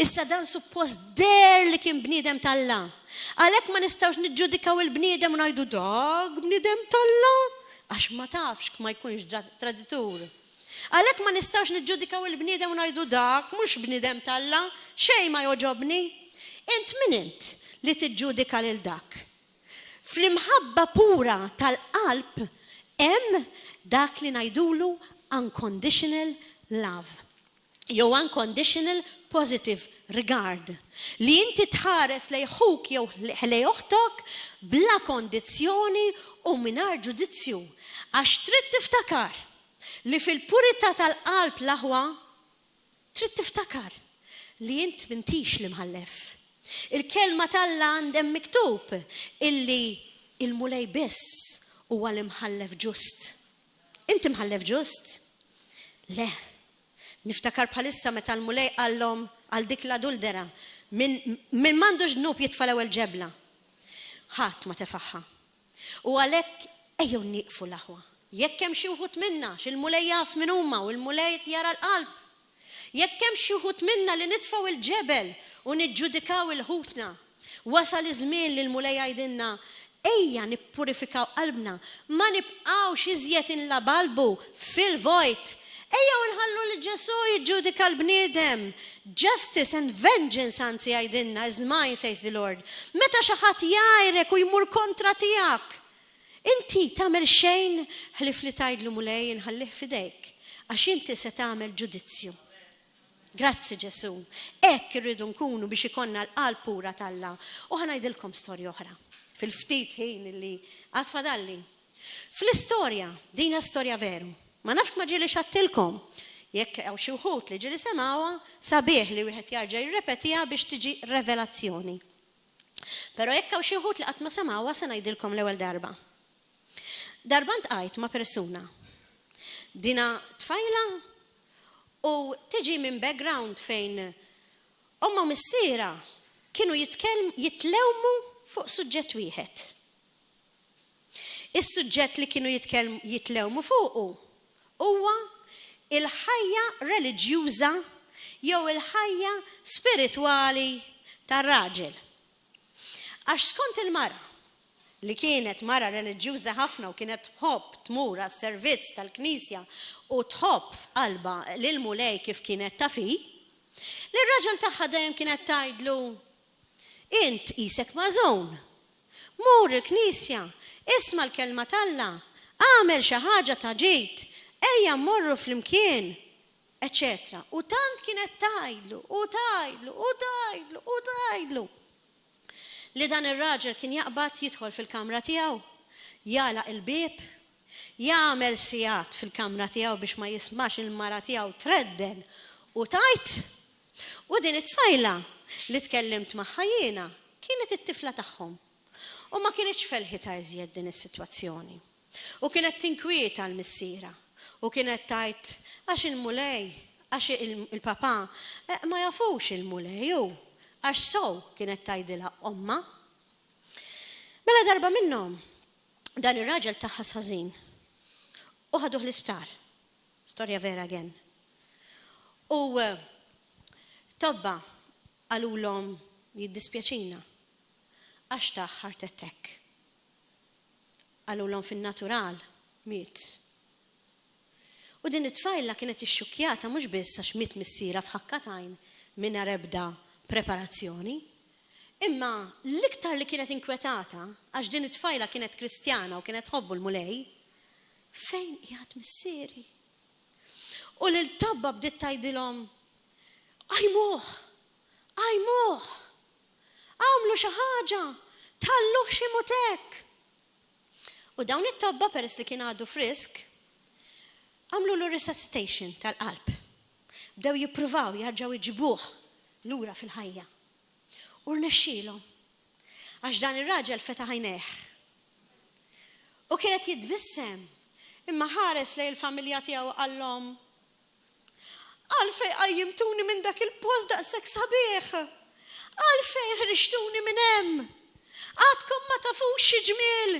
Issa dan suppost deher li kien bniedem t'Alla. Għalhekk ma nistgħux niġġudikaw il-bniedem u ngħidu dak bniedem t'Alla għax ma tafx ma jkunx traditur. Għalhekk ma nistgħux niġġudikaw il-bniedem u ngħidu dak mhux bniedem t'Alla, xejn ma jogħġobni. Int min int li tiġġudika lil dak? Fl-imħabba pura tal-qalb hemm dak li ngħidulu unconditional love jew unconditional positive regard, li inti tħares lejn ħuk jew lejn oħtok bla kondizzjoni u mingħajr ġudizzju, għax trid tiftakar li fil-purità tal-qalb l-aħwa Trid tiftakar li int m'intix l-imħallef. Il-Kelma t'Alla għand hemm miktub illi il-Mulej biss huwa l-imħallef ġust. Int imħallef ġust? Le. Niftakar bħalissa meta l-Mulej qallhom għal dik l-aduldera, min min m'għandux dnub jitfa' l-ewwel ġebla. Ħadd ma tefagħha. U għalhekk ejjew nieqfu l-aħwa. Jekk hemm xi wħud minna, għax il-Mulej jaf min huma u l-Mulej jara l-qalb, jekk hemm xi wħud minna li nitfgħu l-ġebel u niġġudikaw 'il ħutna, wasal iż-żmien li l-Mulej jgħidilna, ejja nippurifikaw qalbna, ma nibqgħux iżjed inlabalbu fil-vojt. Ejjew inħallu lil Ġesù jiġġudika l-bniedem. Justice and vengeance anzi jgħidilna, is mine says the Lord. Meta xi ħadd jgħajrek u jmur kontra tiegħek, inti tagħmel xejn ħlief li tgħidlu Mulej inħallih f'idejk, għax inti se tagħmel ġudizzju. Grazzi Ġesù. Hekk irridu nkunu biex ikollna l-qalb pura t'Alla. U ħa ngħidilkom storja oħra fil-ftit ħin li għad fadalli. Fl-istorja, din hija storja veru, Ma nafx ma ġielix għadtilkom. Jekk hawn xi wħud li ġieli semgħuha, sabiħ li wieħed jarġa' jirrepetiha biex tiġi revelazzjoni. Però jekk hawn xi wħud li qatt ma semgħuha se ngħidilkom l-ewwel darba. Darba ntqajt ma' persuna. Dina tfajla u tiġi minn background fejn ommha u missierha kienu jitlewmu fuq suġġett wieħed. Is-suġġett li kienu jitlewmu fuqu huwa l-ħajja reliġjuża jew il-ħajja spiritwali tar-raġel. Għax skont il-mara, li kienet mara reliġjuża ħafna u kienet tħobb tmur għas-servizz tal-knisja u tħobb f'qalbha lill-Mulej kif kienet taf hi, lir-raġel tagħha dejjem kienet tgħidlu, Int qisek magħżun. Mur il-knisja, isma' l-Kelma t'Alla, agħmel xi ħaġa ta' ġid, ejja mmorru flimkien, eċċetera U tant kienet tgħidlu, u tgħidlu, u tgħidlu, u tgħidlu, li dan ir-raġel kien jaqbad jidħol fil-kamra tiegħu, jagħlaq il-bieb, jagħmel sigħat fil-kamra tiegħu biex ma jismax il-mara tiegħu tredden u tgħid. U din it-tfajla li tkellimt magħha jiena kienet it-tifla tagħhom. U ma kinitx felħitha iżjed din is-sitwazzjoni. U kienet tinkwieta għal missierha. U kienet tgħid, għax il-Mulej, għax il-papà ma jafux il-Mulej hu, għax sew kienet tgħidilha ommha. Mela darba minnhom dan ir-raġel tħass ħażin u ħaduh l-isptar. Storja vera again. U tobba qalulhom jiddispjaċina għax tah heart attack. Qalulhom fin-natural miet. U din it-tfajla kienet ixxukkjata mhux biss għax miet missierha f'ħakka t'għajn mingħajr ebda preparazzjoni, imma l-iktar li kienet inkwetata għax din it-tfajla kienet Kristjana u kienet tħobbu l-Mulej, Fejn qiegħed missieri? U lil tobba bdiet tgħidilhom, Qajmuh! Qajmuh! Agħmlu xi ħaġa! Tħalluhx imut hekk! U dawn it-tobba peress li kien għadu frisk, għamlulu resuscitation tal-qalb. Bdew jippruvaw jarġgħu jġibuh lura fil-ħajja. U rnexxielhom. Għax dan ir-raġel fetaħ għajnejh. U kien qed jitbissem. Imma ħares lejn il-familja tiegħu u qallhom, Għalfejn qajjimtuni minn dak il-post daqshekk sabiħ? Għalfejn ħriġtuni minn hemm? Għadkom ma tafux xi ġmiel!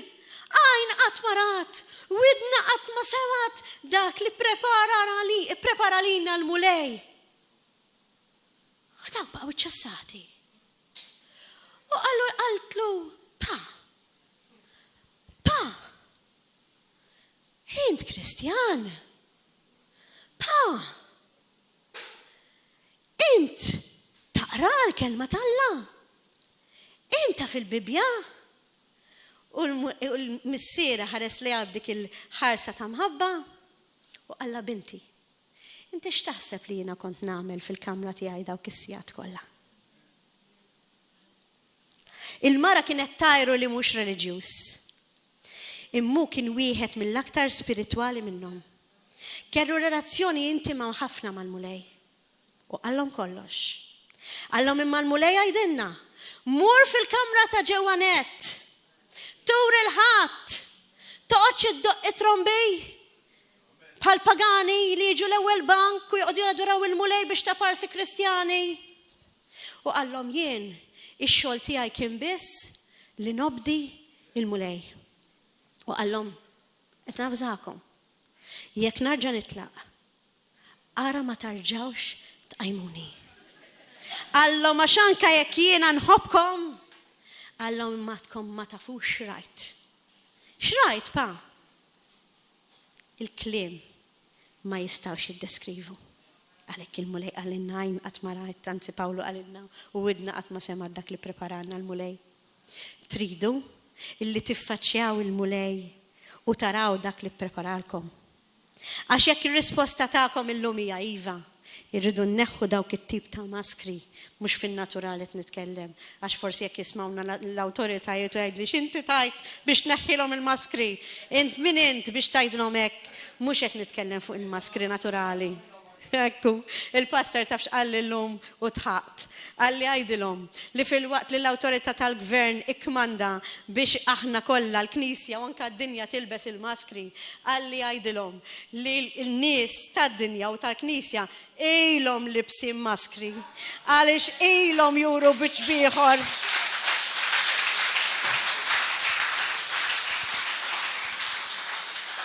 Għajn qatt ma rat, widna qatt ma semgħet dak li pprepara ipprepara lilna l-Mulej. U dawk baqgħu ċċassati. U qallu qaltlu, Pa, pa, int Kristjan? Pa, int taqra l-Kelma t'Alla? Int taf il-Bibbja? U l-missier ħares lejha b'dik il-ħarsa ta' mħabba u qallha, Binti, inti x'taħseb li jiena kont nagħmel fil-kamra tiegħi dawk is-sigħat kollha? Il-mara kienet tgħajru li mhux reliġjuż. Imma hu kien wieħed mill-aktar spiritwali minnhom. Kellu relazzjoni intima ħafna mal-Mulej. U qallhom kollox. Qallhom imma l-Mulej jgħidilna, mur fil-kamra ta' ġewwa nett. Tur il-Ħadd. Toqgħodx iddoqq it-trombi bħal pagani li jiġu l-ewwel bank u joqogħdu jaduraw il-Mulej biex ta' parsi Kristjani. U qallhom jien ix-xogħol tiegħi kien biss li nobdi il-Mulej. U qallhom qed navżakom. Jekk narġa' nitlaq, Ara ma tarġgħux tqajmuni. Qallhom għax anke jekk jiena nħobbkom, qallhom imma għadkom ma tafux x'rajt. X'rajt, pa? Il-kliem ma jistgħux jiddeskrivu. Għalhekk il-Mulej qalilna għajn qatt ma rat, anzi Pawlu qalilna u widna qatt ma semgħet dak li ppreparalna l-Mulej. Tridu illi tiffaċċjaw il-Mulej u taraw dak li ppreparalkom. Għax jekk ir-risposta tagħkom illum hija iva, irridu nneħħu dawk it-tip ta' maskri, mhux fin-natural qed nitkellem, għax forsi jekk jismgħuna l-awtoritajiet u jgħidli x'inti tgħid biex tneħħilhom il-maskri, int min int biex tgħidilhom hekk, mhux qed nitkellem fuq il-maskri naturali. Ekku, il-pastor taf x'qalli llum u dħaqt. Qalli għidilhom li filwaqt li l-awtorità tal-gvern ikkmanda biex aħna kollha, l-Knisja u anke d-dinja tilbes il-maskri, qalli għidilhom li n-nies tad-dinja u tal-Knisja ilhom libsin maskri għaliex ilhom juru b'wiċċ b'ieħor.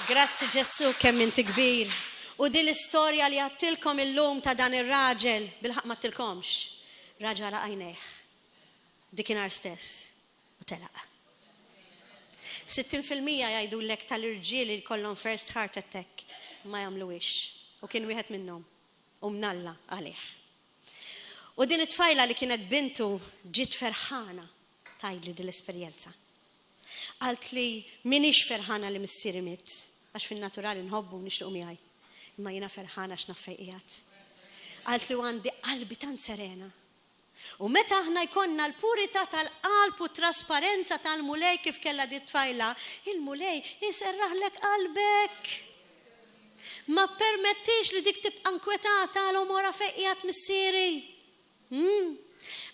Grazzi Ġesù kemm inti kbir. U din l-istorja li għadtilkom illum ta' dan ir-raġel, bilħaqq m'għadtilkomx, raġa għalaq għajnejh dikinhar stess u telaq. 60% jgħidulek tal-irġiel li jkollhom first heart attack ma jagħmluhiex. U kien wieħed minnhom. U mnalla għalih. U din it-tfajla li kienet bintu ġiet ferħana tgħidli din l-esperjenza. Qaltli, M'iniex ferħana li missieri miet, għax fin-natural inħobbu u nixtiequ miegħi, imma jiena ferħana għax naf fejn qiegħed. Qaltli, U għandi qalbi tant serena. U meta aħna jkollna l-purità tal-qalb u t-trasparenza tal-Mulej kif kellha dit-tfajla, il-Mulej iserraħlek qalbek. Ma ppermettix li dik tibqa' nkwetata għal għomorha fejn qiegħed missieri.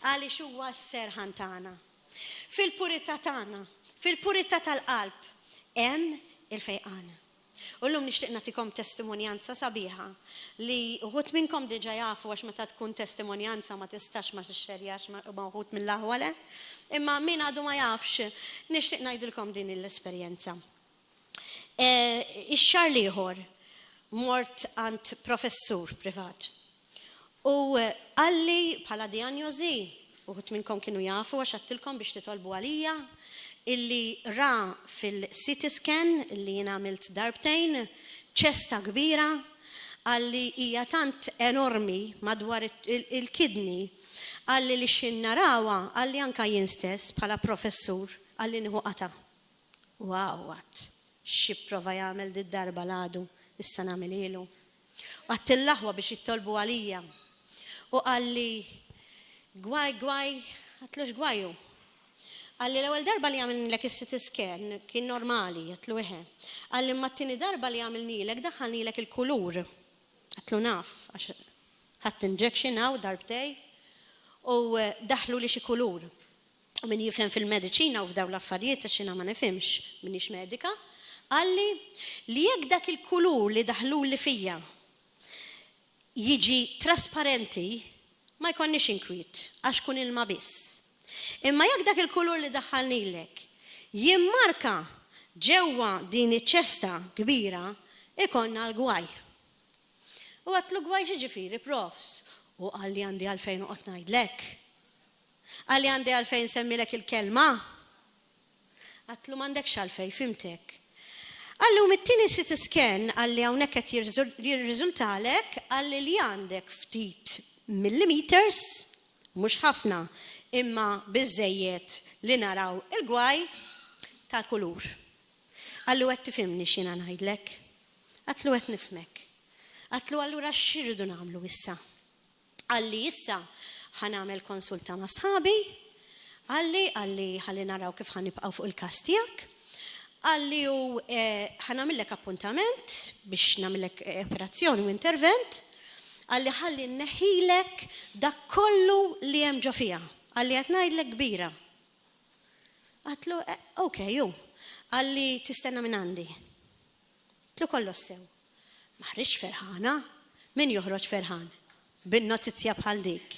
Għaliex huwa s-serħan tagħna. Fil-purità tagħna, fil-purità tal-qalb, hemm il-fejqan. U llum nixtieq nagħtikom testimonjanza sabiħa li uħud minnkom diġà jafu għax meta tkun testimonjanza ma tistax ma tixxerjax ma' uħud mill-aħwa le? Imma min għadu ma jafx, nixtieq ngħidilkom din l-esperjenza. Ix-xahar l-ieħor mort għand professur privat u qalli bħala dijanjożi, uħud minnkom kienu jafu għax għedtilkom biex titolbu għalija, illi ra fil-CT scan li jien għamilt darbtejn, ċesta kbira, qalli hija tant enormi madwar il-kidney, qalli li x'ħin narawha, qalli anke jien stess bħala professur, qalli nieħu qatgħa. Wow, għadt, x'jipprova jagħmel did-darba l-għadu, issa nagħmilhielu. U għadt lill-aħwa biex jitolbu għalija. U qalli, Gwaj, gwaj, għedtlu x'gwaj hu? Qalli l-ewwel darba li għamilnilek is-CT scan kien normali, għedtlu eħe. Qalli imma t-tieni darba li għamilnilek daħħalnilek il-kulur. Għedtlu naf, għax ħadt injection hawn darbtej u daħħluli xi kulur. U min jifhem fil-mediċina u f'dawn l-affarijiet, għax jiena ma nifhimx, m'iniex medika, qalli li jekk dak il-kulur li daħluli fija jiġi trasparenti, ma jkollniex inkwiet, għax kun ilma biss. Imma jekk dak il-kulur li daħħalnilek jimmarka Ġewwa din iċ-ċesta kbira ikollna l-gwaj. U għedtlu gwaj x'jiġifieri, Profs? U qalli għandi għalfejn noqgħod ngħidlek? Qalli għandi għalfejn nsemmilek il-kelma? Għedtlu m'għandekx għalfejn, fhimtek. Qalli u mit-tieni CT scan qalli hawnhekk qed jirriżultalek qalli li għandek ftit millimeters, mhux ħafna, imma biżżejjed li naraw il-gwaj tal-kulur. Qalli u qed tifhimni x'jiena ngħidlek? Għedtlu qed nifhmek. Għedtlu allura x'irridu nagħmlu issa? Qalli issa ħa nagħmel konsulta ma' sħabi, qalli, qalli ħalli naraw kif ħa nibqgħu fuq il-każ tiegħek. Qalli u ħa nagħmillek appuntament biex nagħmillek operazzjoni u intervent. Qalli ħalli nneħħilek dak kollu li hemm ġo fiha. Qalli qed ngħidlek kbira. Għedtlu ok hu. Qalli tistenna minn għandi. Għedtlu kollox sew. Ma ħriġtx ferħana. Min joħroġ ferħan bin-notizja bħal dik?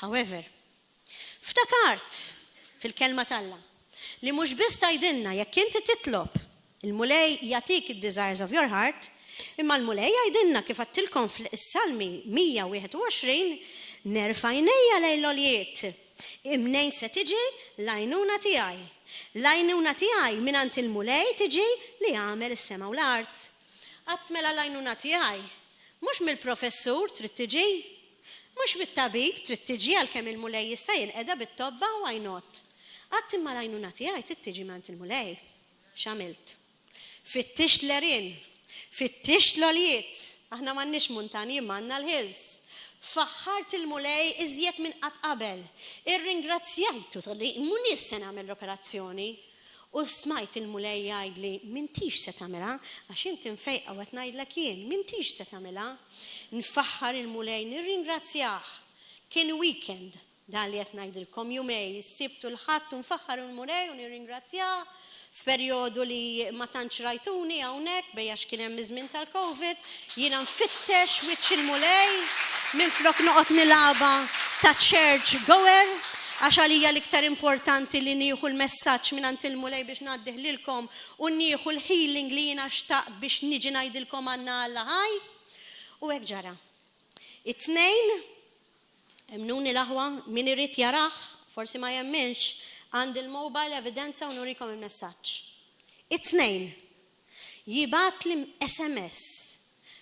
However, ftakart fil-Kelma t'Alla li mhux biss tgħidilna jekk inti titlob, il-Mulej jagħtik id-desires of your heart, imma l-Mulej jgħidilna kif għedtilkom fl-Salmi 121, Nerfa' għajnejja lejn l-għoljiet, imnejn se tiġi l-għajnuna tiegħi? L-għajnuna tiegħi mingħand il-Mulej tiġi li għamel is-sema u l-art. Qatt mela l-għajnuna tiegħi mhux mill-professur trid tiġi, mhux mit-tabib trid tiġi għalkemm il-Mulej jista' jinqeda bit-tobba why not. Qatt imma l-għajnuna tiegħi trid tiġi mingħand il-Mulej. X'għamilt? Fittixt l-għerien, fittixt l-għoljiet, aħna m'għandniex muntanji imma għandna l-hills. Faħħart il-Mulej iżjed minn qatt qabel. Irringrazzjajtu talli m'iniex se nagħmel l-operazzjoni. U smajt il-Mulej jgħidli, M'intix se tagħmilha, għax inti mfejqa u qed ngħidlek jien, m'intix se tagħmilha. Nfaħħar il-Mulej, nirringrazzjah. Kien weekend. Dan li qed ngħidilkom jumej, is-Sibt u l-Ħadd u nfaħħar il-Mulej u nirringrazzjah f'perjodu li ma tantx rajtuni hawnhekk bejn għax kien hemm iż-żmien tal-Covid, jiena nfittex wiċċ il-Mulej minflok noqgħod nilgħabha ta' church goer għax għalija l-iktar importanti li nieħu l-messaġġ mingħand il-Mulej biex ngħaddih lilkom u nieħu l-healing li jiena xtaqt biex niġi ngħidilkom għandna Alla ħaj. U hekk ġara. It-Tnejn Emmnuni l-aħwa, min irid jarah, forsi ma jemminx, għandi l-mobile evidenza u nurikom il-messaġġ. It-Tnejn, jibgħatli SMS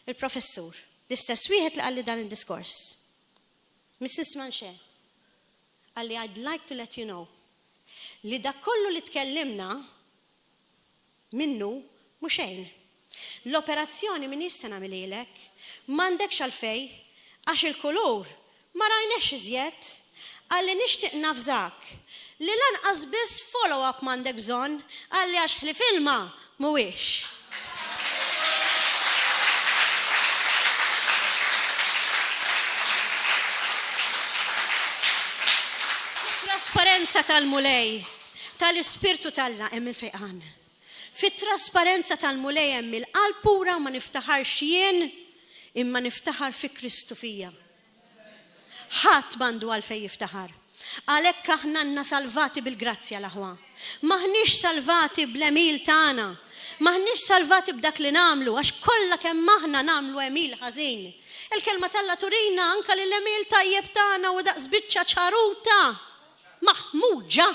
il-professur, l-istess wieħed li qalli dan id-diskors. Mrs. Manché, qalli I'd like to let you know li dak kollu li tkellimna minnu mhu xejn. L-operazzjoni m'iniex se nagħmilhielek. M'għandekx għalfejn, għax il-kulur ma rajnehx iżjed. Qalli nixtieq navżak li lanqas biss follow-up m'għandek bżonn, qalli għax ħlief ilma mhuwiex. Fit-trasparenza tal-Mulej, tal-Ispirtu t'Alla hemm il-fejqan. Fit-trasparenza tal-Mulej hemm il-qalb pura u ma niftaħarx jien imma niftaħar fi Kristu fija. Ħadd m'għandu għalfejn jiftaħar. Għalhekk aħna għandna salvati bil-grazzja l-aħwa. M'aħniex salvati bl-għemil tagħna. M'aħniex salvati b'dak li nagħmlu għax kollha kemm aħna nagħmlu għemil ħażin. Il-Kelma t'Alla turina anke li l-għemil tajjeb tagħna huwa daqs biċċa ċaruta maħmuġa.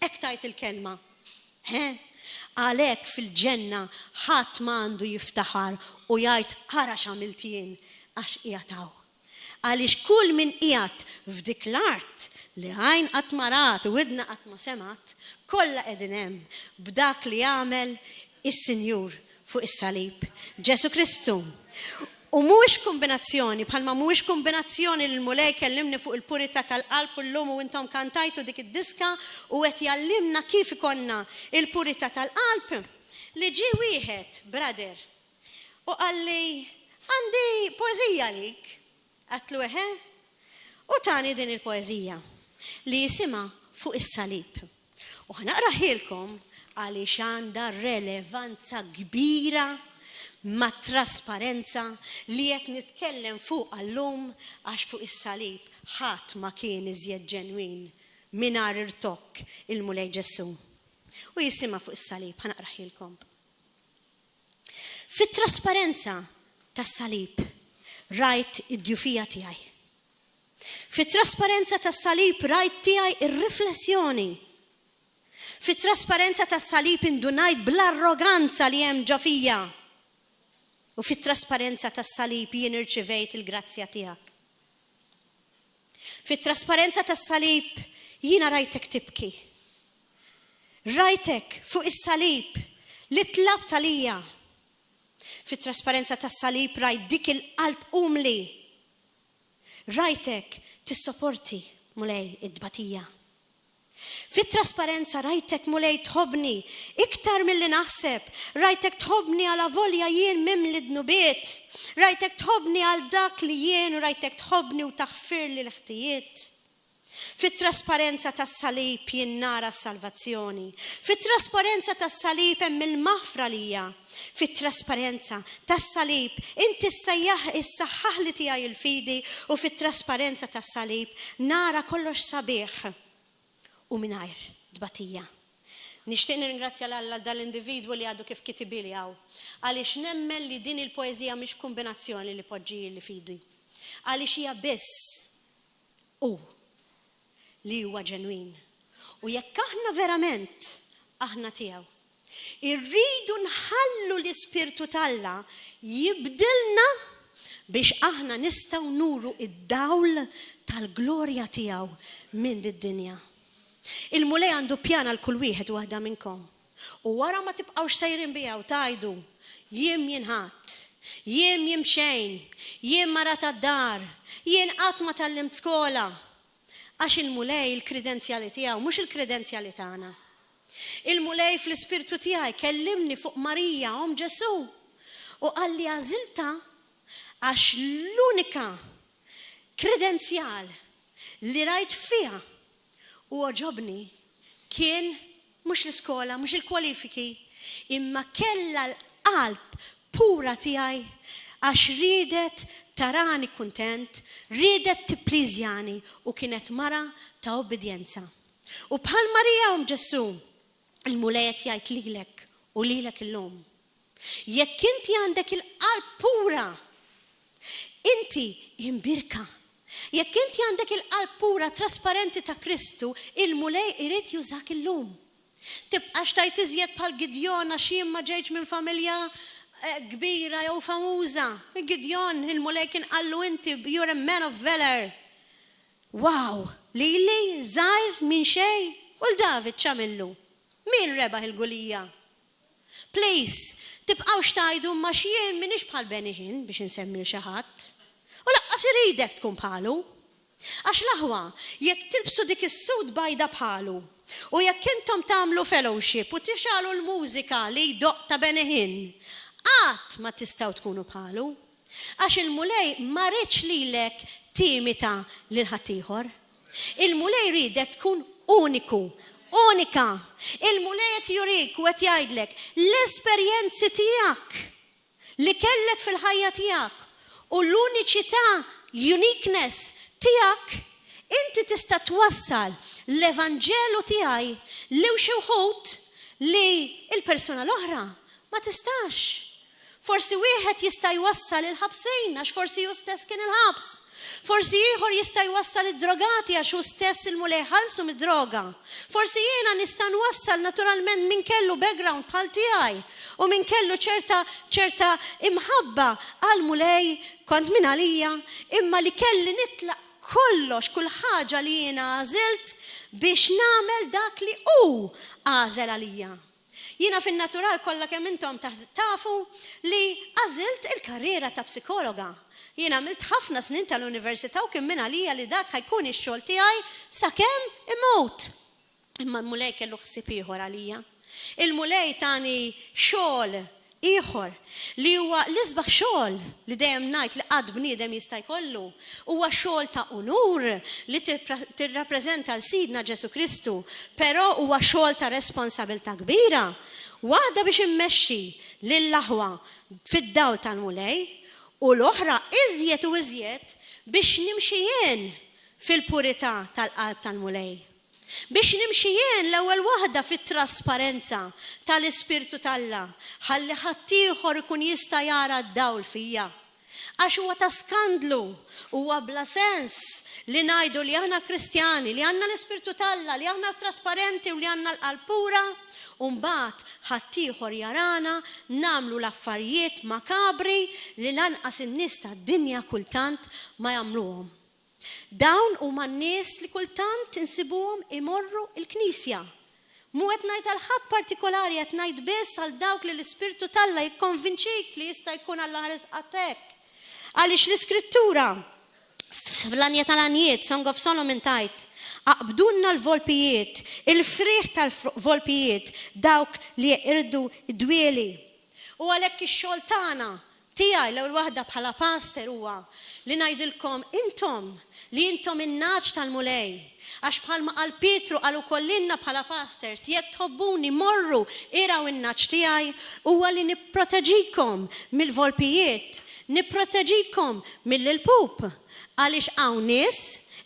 Hekk tgħid il-Kelma. He? Għalhekk fil-ġenna ħadd ma għandu jiftaħar u jgħid ara x'għamilt jien għax qiegħed hawn. Għaliex kull min qiegħed f'dik l-art li għajn qatt ma rat u widna qatt ma semgħet, kollha qegħdin hemm b'dak li għamel is-Sinjur fuq is-salib, Ġesù Kristu. U mhuwiex kumbinazzjoni, bħalma mhuwiex kumbinazzjoni li l-Mulej kellimni fuq il-purità tal-qalb u llum u intom kantajtu dik id-diska u qed jgħallimna kif ikollna il-purità tal-qalb, li ġie wieħed, brother, u qalli, Għandi poeżija għalik. Għedtlu eħe? U tani din il-poeżija, li jisimha Fuq is-Salib. U ħa naqrahielkom għaliex għandha relevanza kbira mat-trasparenza li qed nitkellem fuqha llum għax fuq is-salib ħadd ma kien iżjed ġenwin mingħajr irtokk il-Mulej Ġesù. U jisimha fuq is-salib, ħa naqrahielkom. Fit-trasparenza tas-salib rajt id-djufija tiegħi. Fit-trasparenza tas-salib rajt tiegħi ir-riflessjoni. Fit-trasparenza tas-salib indunajt bl-arroganza li hemm ġo fija. U fit-trasparenza tas-salib jien irċivejt il-grazzja tiegħek. Fit-trasparenza tas-salib jiena rajtek tibki. Rajtek fuq is-salib li tlabt għalija. Fit-trasparenza tas-salib rajt dik il-qalb umli. Rajtek tissoporti, Mulej, it-tbatija. Fit-trasparenza rajtek Mulej tħobbni iktar milli naħseb, rajtek tħobbni alavolja jien mimli dnubiet, rajtek tħobbni għal dak li jien u rajtek tħobbni u taħfirli l-ħtijiet. Fit-trasparenza tas-salib jien nara s-salvazzjoni. Fit-trasparenza tas-salib hemm il-maħfra lija. Fit-trasparenza tas-salib inti ssejjaħ issaħħaħli tiegħi l-fidi u fit-trasparenza tas-salib nara kollox sabiħ u mingħajr tbatija. Nixtieq nirringrazzja 'l Alla għal dan l-individwu li għadu kif kitibhieli hawn, għaliex nemmen li din il-poeżija mhix b'kumbinazzjoni li poġġihieli f'idi, għaliex hija biss hu li huwa ġenwin. U jekk aħna verament aħna tiegħu, Irridu nħallu l-Ispirtu t'Alla jibdilna biex aħna nistgħu nuru d-dawl tal-glorja tiegħu minn did-dinja. Il-Mulej għandu pjan għal kull wieħed u waħda minnkom. U wara ma tibqgħux sejrin biha u tgħidu, Jien m'jien ħadd, jien m'jien b'xejn, jien mara tad-dar, jien qatt ma tgħallimt skola. Għax il-Mulej il-kredenzjali tiegħu mhux il-kredenzjali tagħna. Il-Mulej fl-ispirtu tiegħi kellimni fuq Marija omm Ġesù u qalli għażiltha għax l-unika kredenzjal li rajt fiha u għoġobni kien mhux l-iskola, mhux il-kwalifiki, imma kellha l-qalb pura tiegħi għax riedet tarani kuntent, riedet tippliżjani u kienet mara ta' ubbidjenza. U bħal Marija omm Ġesù, il-Mulej qed jgħid lilek u lilek illum, jekk inti għandek il-qalb pura, inti imbierka. Jekk inti għandek il-qalb pura, trasparenti ta' Kristu, il-Mulej irid jużak illum. Tibqax tgħid iżjed bħal Gidjon għax jien ma ġejtx minn familja kbira jew famuża. Gidjon, il-Mulej kien qallu inti you're a man of valor. Wow! Lili, żgħir, minn xejn? U 'l David x'għamillu? Min rebaħ il-Gulija? Please, tibqgħux tgħidu imma x'jien m'iniex bħal Benny Hinn biex insemmi 'l xi ħadd. U laqqas iridek tkun bħalu. Għax l-aħwa, jekk tilbsu dik is-suit bajda bħalu, u jekk intom tagħmlu fellowship u tixgħalu l-mużika li jdoqq ta' Benny Hinn, qatt ma tistgħu tkunu bħalu. Għax il-Mulej ma riedx lilek timita lil ħaddieħor. Il-Mulej riedek tkun uniku, unika. Il-Mulej qed jurik u qed jgħidlek l-esperjenzi tiegħek li kellek fil-ħajja tiegħek u l-uniċità, uniqueness, tiegħek, inti tista' twassal l-evanġelu tiegħi lil xi wħud li l-persuna l-oħra ma tistax. Forsi wieħed jista' jwassal il-ħabsin għax forsi hu stess kien il-ħabs. Forsi ieħor jista' jwassal id-drogati għax hu stess il-Mulej ħallsu mid-droga. Forsi jiena nista' nwassal naturalment min kellu background bħal tiegħi u min kellu ċerta ċerta imħabba għall-Mulej kont minn għalija imma li kelli nitlaq kollox kull ħaġa li jiena għażilt biex nagħmel dak li hu għażel għalija. Jiena fin-natural kollha kemm intom tafu li għażilt il-karriera ta' psikologa. Jien għamilt ħafna snin tal-università u kien minn għalija li dak ħa jkun ix-xogħol tiegħi sakemm immut. Imma l-Mulej kellu ħsieb ieħor għalija. Il-Mulej tani xogħol ieħor, li huwa l-isbaħ xogħol li dejjem ngħid li qatt bniedem jista' jkollu. Huwa xogħol ta' unur li tirrappreżenta 'l Sidna Ġesù Kristu, però huwa xogħol ta' responsabilità kbira, waħda biex immexxi lill-aħwa fid-dawl tal-Mulej, u l-oħra iżjed u iżjed biex nimxi jien fil-purità tal-qalb tal-Mulej. Biex nimxi jien l-ewwel waħda fit-trasparenza tal-Ispirtu t'Alla, ħalli ħaddieħor ikun jista' jara d-dawl fija. Għax huwa ta' skandlu, huwa bla sens li ngħidu li aħna Kristjani, li għandna l-Ispirtu t'Alla, li aħna trasparenti u li għandna l-qalb pura, u mbagħad ħaddieħor jarana nagħmlu l-affarijiet makabri li lanqas in-nies tad-dinja kultant ma jagħmluhom. Dawn huma n-nies li kultant insibuhom imorru l-knisja. Mhu qed ngħid għal ħadd partikolari qed ngħid biss għal dawk li l-Ispirtu t'Alla jikkonvinċik li jista' jkun Alla ħares qatt hekk. Għaliex l-Iskrittura fl-Għanja tal-Għanjiet, Song of Solomon tgħid, Aqbdulna l-volpijiet, il-frieħ tal-volpijiet, dawk li jeqirdu d-dwieli. U għalhekk ix-xogħol tagħna tiegħi l-ewwel waħda bħala pastor huwa li ngħidilkom intom li intom in-nagħaġ tal-Mulej. Għax bħalma qal Pietru qal ukoll lilna bħala pastors, jekk tħobbuni morru irgħu n-nagħaġ tiegħi, huwa li nipproteġikom mill-volpijiet, nipproteġikom mill-ilpup. Għaliex hawn nies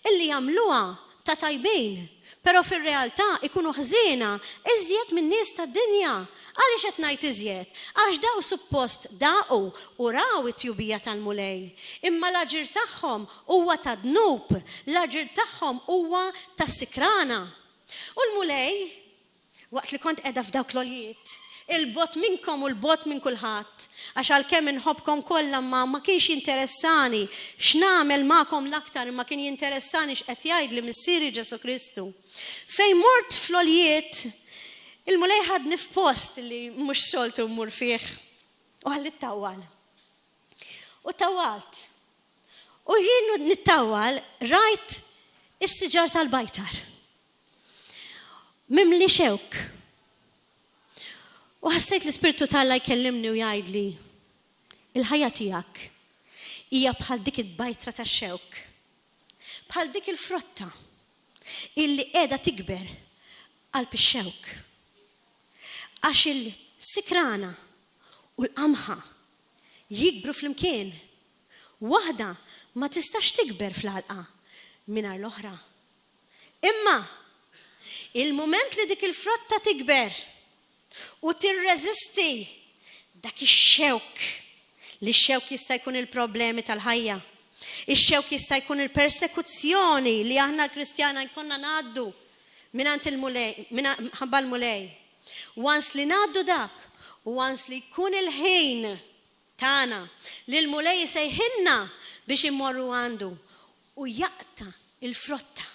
illi jagħmluha ta' tajbin, però fir-realtà ikunu ħżiena iżjed min-nies tad-dinja. Għaliex qed ngħid iżjed? Għax daw suppost daqu u raw it-tjubija tal-Mulej, imma l-aġir tagħhom huwa ta' dnub, l-aġir tagħhom huwa ta' sikrana. U l-Mulej Waqt li kont qiegħda f'dawk l-għoljiet, 'il bogħod minnkom u 'l bogħod minn kulħadd, għax għalkemm inħobbkom kollha ma ma kienx jinteressani x'nagħmel magħkom l-aktar imma kien jinteressani x'qed jgħidli Missieri Ġesù Kristu. Fejn mort fl-għoljiet, il-Mulej ħadni f'post li mhux soltu mmur fih u qalli ttawwal. U tawwalt. U jien nittawwal rajt is-siġar tal-bajtar. Mimli xewk. U ħassejt l-Ispirtu t'Alla jkellimni u jgħidli, Il-ħajja tiegħek hija bħal dik it-bajtra tax-xewk, bħal dik il-frotta illi qiegħda tikber qalb ix-xewk. Għax il-sikrana u l-qamħa jikbru flimkien, waħda ma tistax tikber fl-għalqa mingħajr l-oħra. Imma, il-mument li dik il-frotta tikber u tirreżisti dak ix-xewk, li x-xewk jista' jkun il-problemi tal-ħajja, ix-xewk jista' jkun il-persekuzzjoni li aħna l-Kristjana jkollna ngħaddu mingħand il-Mulej, minħabba l-Mulej. Once li ngħaddu dak, u once li jkun il-ħin tagħna li l-Mulej isejħilna biex immorru għandu u jaqta' l-frotta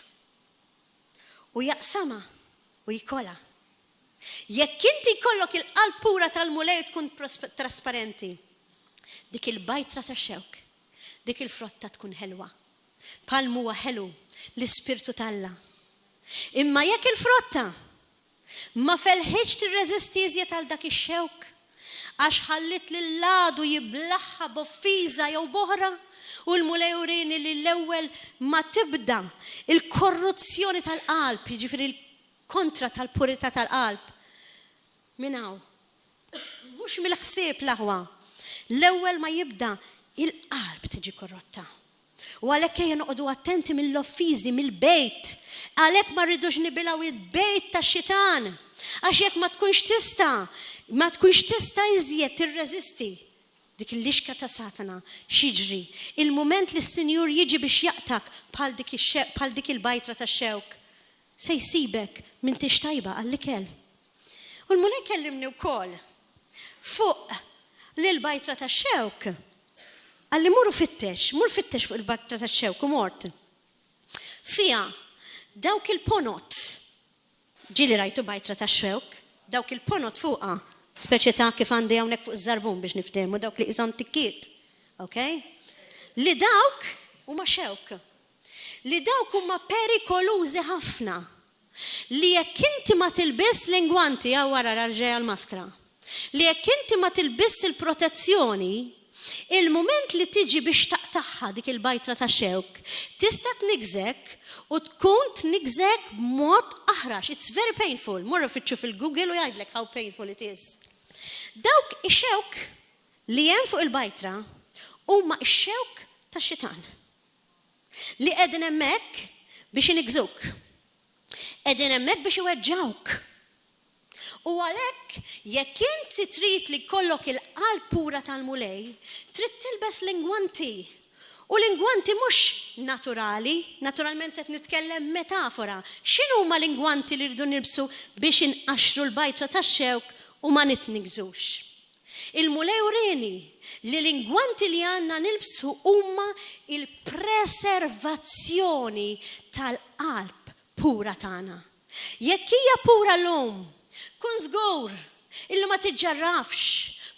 u jaqsamha u jikolha. Jekk inti jkollok il-qalb pura tal-Mulej u tkun trasparenti, dik il-bajtra tax-xewk, dik il-frotta tkun ħelwa, bħal m'huwa ħelu l-Ispirtu t'Alla. Imma jekk il-frotta Ma felħitx tirreżisti iżjed għal dak ix-xewk, għax ħalliet lill-għadu jiblagħha b'offiża jew b'oħra, u l-Mulej urieni li l-ewwel ma tibda l-korruzzjoni tal-qalb, jiġifieri l-kontra tal-purità tal-qalb, minn hawn, mhux mill-ħsieb l-aħwa, l-ewwel ma jibda il-qalb tiġi korrotta. U għalhekk ejja noqogħdu attenti mill-offiżi, mill-bejt. Għalhekk ma rridux nibilgħu il-bejt tax-xitan. Għax jekk ma tkunx tista', ma tkunx tista' iżjed tirreżisti dik il-lixka ta' Satana, x'jiġri? Il-mument li s-Sinjur jiġi biex jaqtgħek bħal dik bħal dik il-bajtra tax-xewk, se jsibek m'intix tajba għall-ikel. U l-Mulej kellimni wkoll fuq l-bajtra tax-xewk. Qalli mur u fittex, mur fittex fuq il-bajtra tax-xewk u mort. Fiha dawk il-ponot, ġieli rajtu bajtra tax-xewk, dawk il-ponot fuqha, speċi ta' kif għandi hawnhekk fuq iż-żarbun biex niftehmu, dawk li qishom tikkiet, ok? Li dawk huma xewk. Li dawk huma perikolużi ħafna. Li jekk inti ma tilbisx l-ingwanti, hawn wara ara ġejja l-maskra, li jekk inti ma tilbisx il-protezzjoni, il-mument li tiġi biex taqtagħha dik il-bajtra ta' xewk, tista' tniggżek u tkun tniggżek b'mod aħrax. It's very painful. Morru fittxu fil-Google u jgħidlek how painful it is. Dawk ix-xewk li hemm fuq il-bajtra huma x-xewk tax-xitan. Li qegħdin hemmhekk biex iniggżuk. Qegħdin hemmhekk biex iweġġgħuk. U għalhekk, jekk inti trid li jkollok il-qalb pura tal-Mulej, trid tilbes l-ingwanti. U l-ingwanti mhux naturali, naturalment qed nitkellem metafora. X'inhuma l-ingwanti li rridu nilbsu biex inqaxxru l-bajtra tax-xewk u ma nitniggżux? Il-Mulej urieni li l-ingwanti li għandna nilbsu huma l-preservazzjoni tal-qalb pura tagħna. Jekk hija pura llum, kun żgur illi ma tiġġarrafx,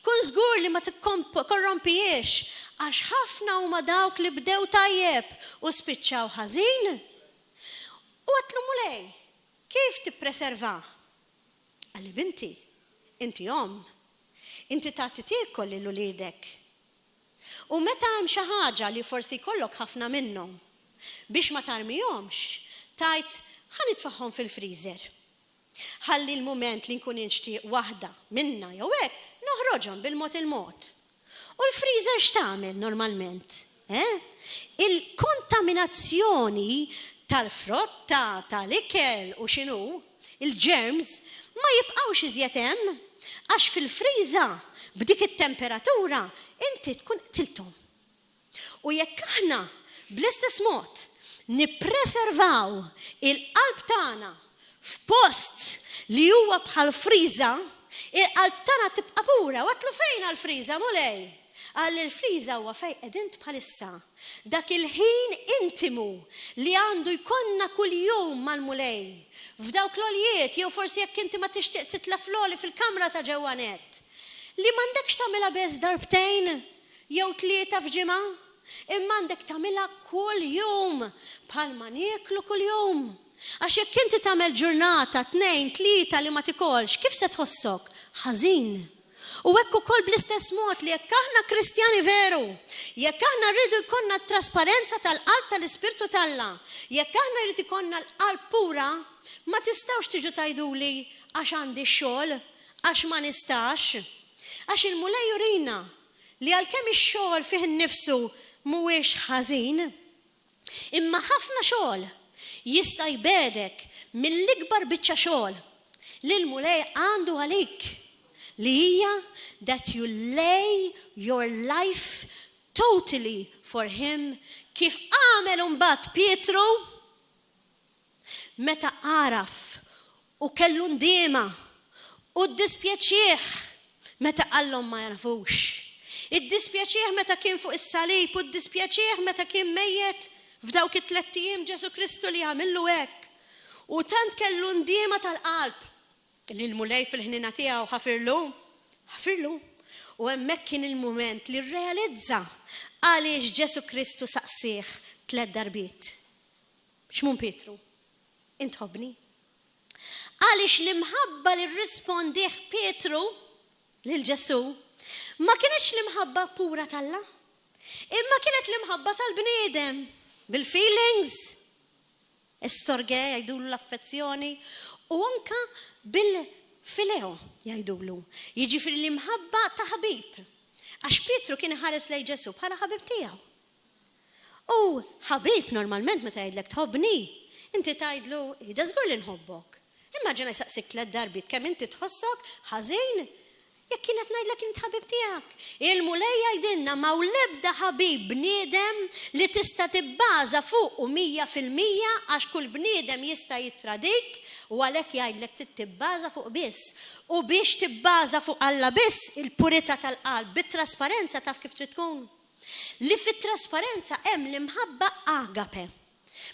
kun żgur li ma tikkorrompihiex, għax ħafna huma dawk li bdew tajjeb u spiċċaw ħażin. U għedtlu, Mulej, kif tippreserva? Qalli, Binti, inti omm, inti tagħti tiekol lil uliedek. U meta hemm xi ħaġa li forsi jkollok ħafna minnhom, biex ma tarmihomx, tgħid, Ħa nitfagħhom fil-freezer. Ħalli l-mument li nkun inxtieq waħda minnha jew hekk, noħroġhom bil-mod il-mod. U l-freezer x'tagħmel normalment? Eh? Il-kontaminazzjoni tal-frotta, tal-ikel u x'inhu, Il-germs ma jibqgħux iżjed hemm għax fil-friża b'dik it-temperatura inti tkun qtilthom. U jekk aħna bl-istess mod nippreservaw il-qalb tagħna f'post li huwa bħal friża, il-qalb tagħna tibqa' pura. U għedtlu fejn għall-friża, Mulej? Qalli l-friża huwa fejn qegħdin int bħalissa. Dak il-ħin intimu li għandu jkollna kuljum mal-Mulej, f'dawk l-għoljiet jew forsi jekk inti ma tixtieq titla' fl-għoli fil-kamra ta' ġewwa nett, li m'għandekx tagħmilha biss darbtejn jew tlieta f'ġimgħa, imma għandek tagħmilha kuljum bħalma nieklu kuljum. Għax jekk inti tagħmel ġurnata, tnejn, tlieta li ma tikolx, kif se tħossok? Ħażin. U hekk ukoll bl-istess mod li jekk aħna Kristjani veru, jekk aħna rridu jkollna t-trasparenza tal-qalb tal-Ispirtu t'Alla, jekk aħna jrid ikollna l-qalb pura, ma tistgħux tiġu tgħiduli għax għandi x-xogħol, għax ma nistax. Għax il-Mulej jurina li għalkemm ix-xogħol fih innifsu mhuwiex ħażin, Imma ħafna xogħol jista' jbegħdek mill-ikbar biċċa xogħol li l-Mulej għandu għalik, li hija that you lay your life totally for him kif għamel imbagħad Pietru meta għaraf u kellu ndiema u ddispjaċieh meta qallhom ma jafux. Iddispjaċieh meta kien fuq is-salib u ddispjaċieh meta kien mejjet f'dawk it-tlett ijiem Ġesù Kristu li għamillu hekk. U tant kellu ndiema tal-qalb li l-Mulej fil-ħniena tiegħu ħafirlu. Ħafirlu. U hemmhekk kien il-mument li rrealizza għaliex Ġesù Kristu saqsieh tlett darbiet. Xmun Pietru, int tħobbni? Għaliex l-imħabba li rrispondih Pietru lil Ġesù ma kinitx l-imħabba pura t'Alla, imma kienet l-imħabba tal-bniedem, bil-feelings, estorge jgħidulu l-affezzjoni, u anka bil-fileo jgħidulu, jiġifieri l-imħabba ta' ħabib. Għax Pietru kien iħares lejn Ġesù bħala ħabib tiegħu. U ħabib normalment meta jgħidlek tħobbni, inti tgħidlu, ida żgur li nħobbok. Immaġina jsaqsik tlett darbiet kemm inti tħossok ħażin jekk jien qed ngħidlek int ħabib tiegħek. Il-Mulej jgħidilna m'hawn l-ebda ħabib bniedem li tista' tibbaża fuqu 100% għax kull bniedem jista' jittradik u għalhekk jgħidlek trid tibbaża fuq biss. U biex tibbaża fuq Alla biss, il-purità tal-qalb bit-trasparenza taf kif trid tkun? Li fit-trasparenza hemm l-imħabba agape.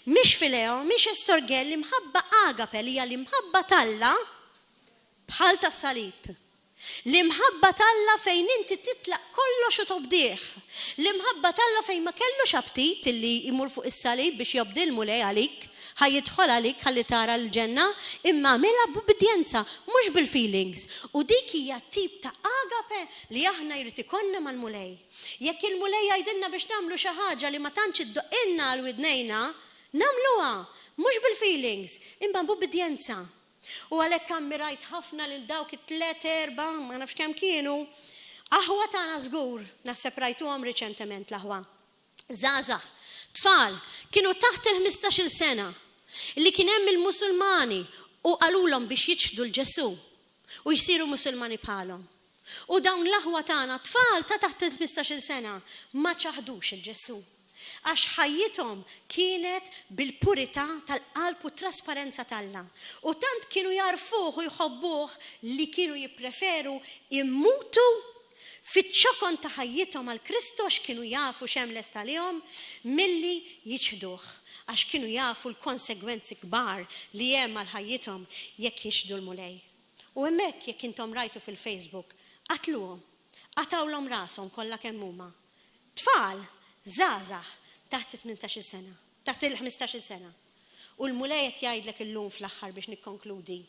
Mhix phileo, mhix estorge, l-imħabba agape li hija l-imħabba t'Alla bħal tas-salib. L-imħabba t'Alla fejn inti titlaq kollox u tobdih. L-imħabba t'Alla fejn ma kellux aptit illi jmur fuq is-salib biex jobdi l-Mulej għalik, ħa jidħol għalik ħalli tara l-ġenna, imma għamilha b'ubbidjenza, mhux bil-feelings. U dik hija t-tip ta' agape li aħna jrid ikollna mal-Mulej. Jekk il-Mulej jgħidilna biex nagħmlu xi ħaġa li ma tantx iddoqqilna għal widnejna, nagħmluha, mhux bil-feelings, imma b'ubbidjenza. U għalhekk ammirajt ħafna lil dawk it-tliet, erba', ma nafx kemm kienu, aħwa tagħna żgur, naħseb rajtuhom riċentement l-aħwa. Żgħażagħ, tfal, kienu taħt il-ħmistax-il sena. Li kien hemm il-Musulmani u qalulhom biex jiċħdu 'l Ġesù u jsiru Musulmani bħalhom. U dawn l-aħwa tagħna, tfal ta' taħt il-ħmistax-il sena, ma ċaħdux 'il Ġesù. Għax ħajjithom kienet bil-purità tal-qalb u t-trasparenza t'Alla. U tant kienu jagħrfuh u jħobbuh li kienu jippreferu jmutu fiċ-ċokon ta' ħajjithom għal Kristu għax kienu jafu x'hemm lest għalihom, milli jiċħduh, għax kienu jafu l-konsegwenzi kbar li hemm għal ħajjithom jekk jiċħdu l-Mulej. U hemmhekk, jekk intom rajtu fil-Facebook, qatluhom, qatgħulhom rashom kollha kemm huma. Tfal, żgħażagħ, taħt it-tmintax-il sena, taħt il-ħmistax-il sena. U l-Mulej qed jgħidlek illum fl-aħħar biex nikkonkludi,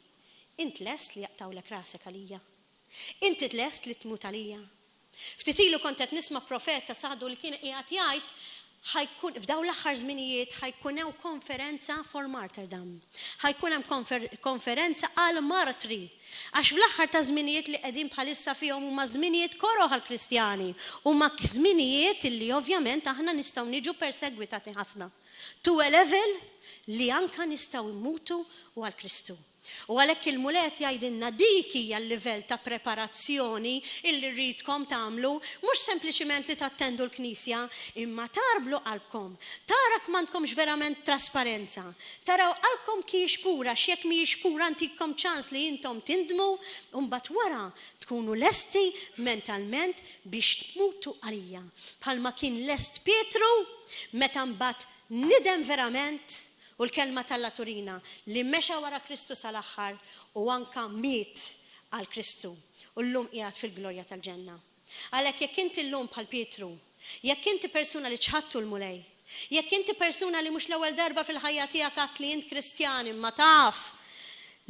Int lest li jaqtgħulek rasek għalija? Inti lest li tmut għalija? Ftit ilu kont qed nisma' profeta sadu li kien qiegħed jgħid ħa jkun f'dawn l-aħħar żminijiet ħa jkun hawn konferenza for martyrdom. Ħa jkun hemm konferenza għal martri. Għax fl-aħħar ta' żminijiet li qegħdin bħalissa fihom huma żminijiet koroh għall-Kristjani. Huma żminijiet illi ovvjament aħna nistgħu niġu persegwitati ħafna. To a level li anka nistgħu mmutu u għal Kristu. U għalhekk il-Mulej qed jgħidilna dik hija l-livell ta' preparazzjoni illi rridkom tagħmlu, mhux sempliċiment li tattendu l-knisja, imma tgħarblu qalbkom, tara m'għandkomx verament trasparenza, taraw qalbkom kiex pura għax jekk mhijiex pura ntikom ċans li intom tindmu u mbagħad wara tkunu lesti mentalment biex tmutu għalija, bħalma kien lest Pietru meta mbagħad Nidem verament, u l-Kelma t'Alla turina li mexa wara Kristu sal-aħħar u anka miet għal Kristu u llum qiegħed fil-glorja tal-ġenna. Għalhekk jekk inti llum bħal Pietru, jekk inti persuna li ċħadtu l-Mulej, jekk inti persuna li mhux l-ewwel darba fil-ħajja tiegħek għedt li int Kristjan imma taf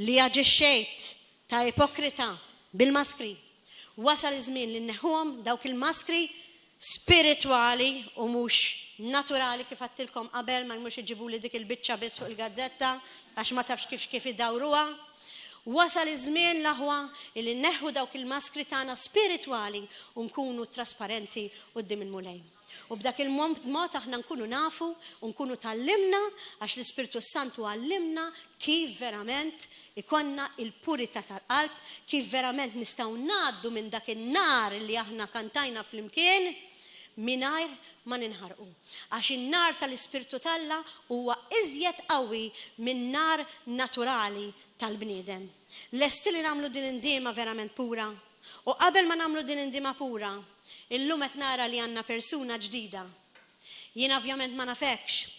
li aġixxejt ta' ipokrita bil-maskri, wasal iż-żmien li nneħħuhom dawk il-maskri spiritwali u mhux naturali kif għedtilkom qabel, ma jmurx iġibuli dik il-biċċa biss fuq il-gazzetta għax ma tafx kif kif idawruha. Wasal iż-żmien l-aħwa illi nneħħu dawk il-maskri tagħna spiritwali u nkunu trasparenti quddiem il-Mulej. U b'dak il-mod aħna nkunu nafu u nkunu tgħallimna għax l-Ispirtu s-Santu għallimna kif verament ikollna il-purità tal-qalb, kif verament nistgħu ngħaddu minn dak in-nar li aħna kantajna flimkien mingħajr ma ninħarqu. Għax in-nar tal-Ispirtu t'Alla huwa iżjed qawwi min-nar naturali tal-bniedem. Lesti li nagħmlu din indiema verament pura? U qabel ma nagħmlu din indiema pura, illum qed nara li għandna persuna ġdida. Jien ovvjament ma nafekx,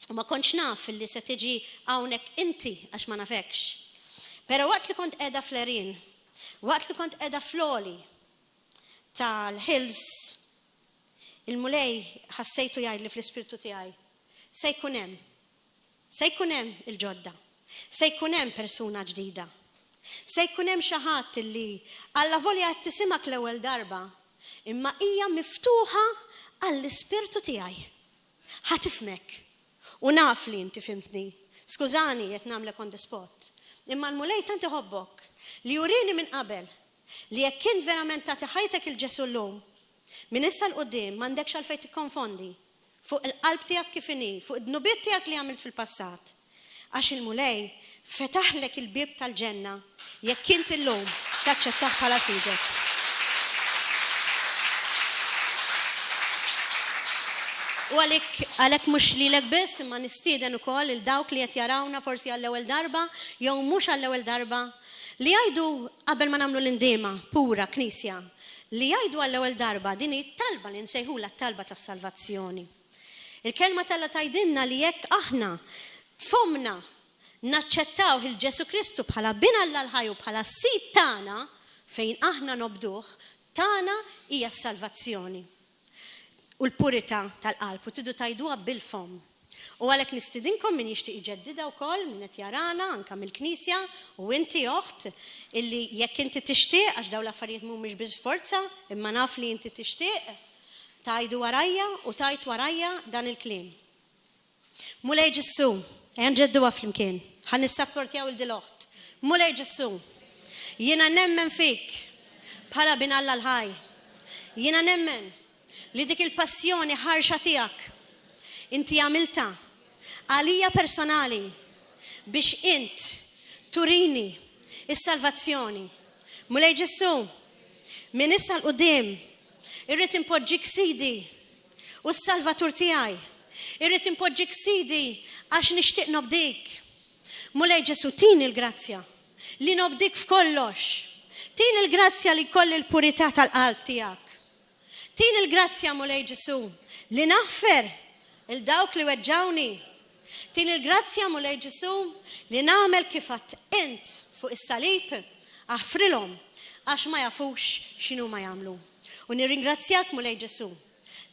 U ma kontx naf li se tiġi hawnhekk inti għax ma nafekx. Però waqt li kont qiegħda fl-għerien, waqt li kont qiegħda fl-għoli tal-hills, il-Mulej ħassejtu jgħidli fl-ispirtu tiegħi, se jkun hemm, se jkun hemm il-ġodda, se jkun hemm persuna ġdida. Se jkun hemm xi ħadd li allavolja qed tisimgħek l-ewwel darba, imma hija miftuħa għall-ispirtu tiegħi. Ħa tifhmek. U naf li inti fhimtni. Skużani qed nagħmlek on the spot. Imma l-Mulej tant iħobbok li urieni minn qabel li jekk int verament tagħti ħajtek 'il Ġesù llum, minn issa 'l quddiem m'għandekx għalfejn tikkonfondi fuq il-qalb tiegħek kif inhi, fuq id-dnubiet tiegħek li għamilt fil-passat. Għax il-Mulej fetaħlek il-bieb tal-ġenna jekk int illum taċċettah bħala Sidek. U għalhekk, għalhekk mhux lilek biss, imma nistieden ukoll lil dawk li qed jarawna forsi għall-ewwel darba jew mhux għall-ewwel darba, li jgħidu qabel ma nagħmlu l-indiema pura, Knisja, li jgħidu għall-ewwel darba din hi t-talba li nsejħulha t-talba tas-salvazzjoni. Il-Kelma t'Alla tgħidilna li jekk aħna b'fommna naċċettawh 'il Ġesù Kristu bħala Bin Alla l-ħaj u bħala s-Sid tagħna, fejn aħna nobduh, tagħna hija s-salvazzjoni u l-purità tal-qalb u tridu tgħiduha bil-fomm. U għalhekk nistidinkom min jixtieq iġeddidha wkoll, min qed jarana anke mill-Knisja u inti oħt, illi jekk inti tixtieq, għax dawn l-affarijiet mhumiex bi sforza, imma naf li inti tixtieq, Tgħidu warajja u tgħid warajja dan il-kliem. Mulej Ġesù, ejja nġedduha flimkien, ħa nissapportjaw 'il dil-oħt. Mulej Ġesù, jiena nemmen fik bħala Bin Alla l-ħaj. Jiena nemmen li dik il-passjoni ħarxa tiegħek inti għamiltha għalija personali. biex int turini is-salvazzjoni. Mulej Ġesù, minn issa 'l quddiem irrid inpoġġik Sidi u s-Salvatur tiegħi. Irrid inpoġġik Sidi għax nixtieq nobdik. Mulej Ġesù, tini l-grazzja li nobdik f'kollox. Tini l-grazzja li jkolli l-purità tal-qalb tiegħek. Tini l-grazzja, Mulej Ġesù, li naħfer 'il dawk li weġġgħuni. Tini l-grazzja, Mulej Ġesù, li nagħmel kif għedt int fuq is-salib, aħfrilhom għax ma jafux x'inhuma jagħmlu. U nirringrazzjak, Mulej Ġesù,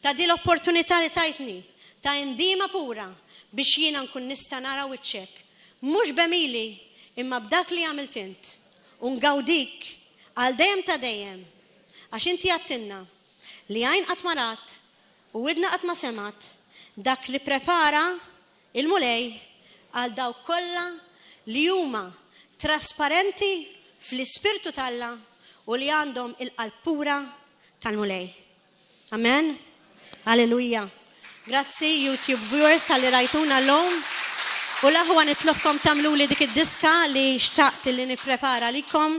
ta' din l-opportunità li tajtni ta' indiema pura biex jiena nkun nista' nara wiċċek, mhux b'għemili imma b'dak li għamilt int, u ngawdik għal dejjem ta' dejjem, għax inti għedtilna li għajn qatt ma rat u widna qatt ma semgħet dak li prepara il-Mulej għal dawk kollha li huma trasparenti fl-Ispirtu t'Alla u li għandhom il-qalb pura tal-Mulej. Amen. Alleluja. Grazzi, YouTube viewers, talli rajtuna llum. U l-aħwa, nitlobkom tagħmluli dik id-diska li xtaqt li nipprepara likom.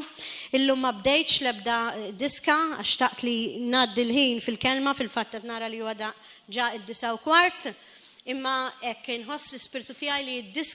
Illum ma bdejtx lebda diska għax xtaqt li ngħaddi l-ħin fil-kelma. Fil-fatt qed nara li huwa ġa id-9:15. Imma hekk inħoss l-ispirtu tiegħi li d-diska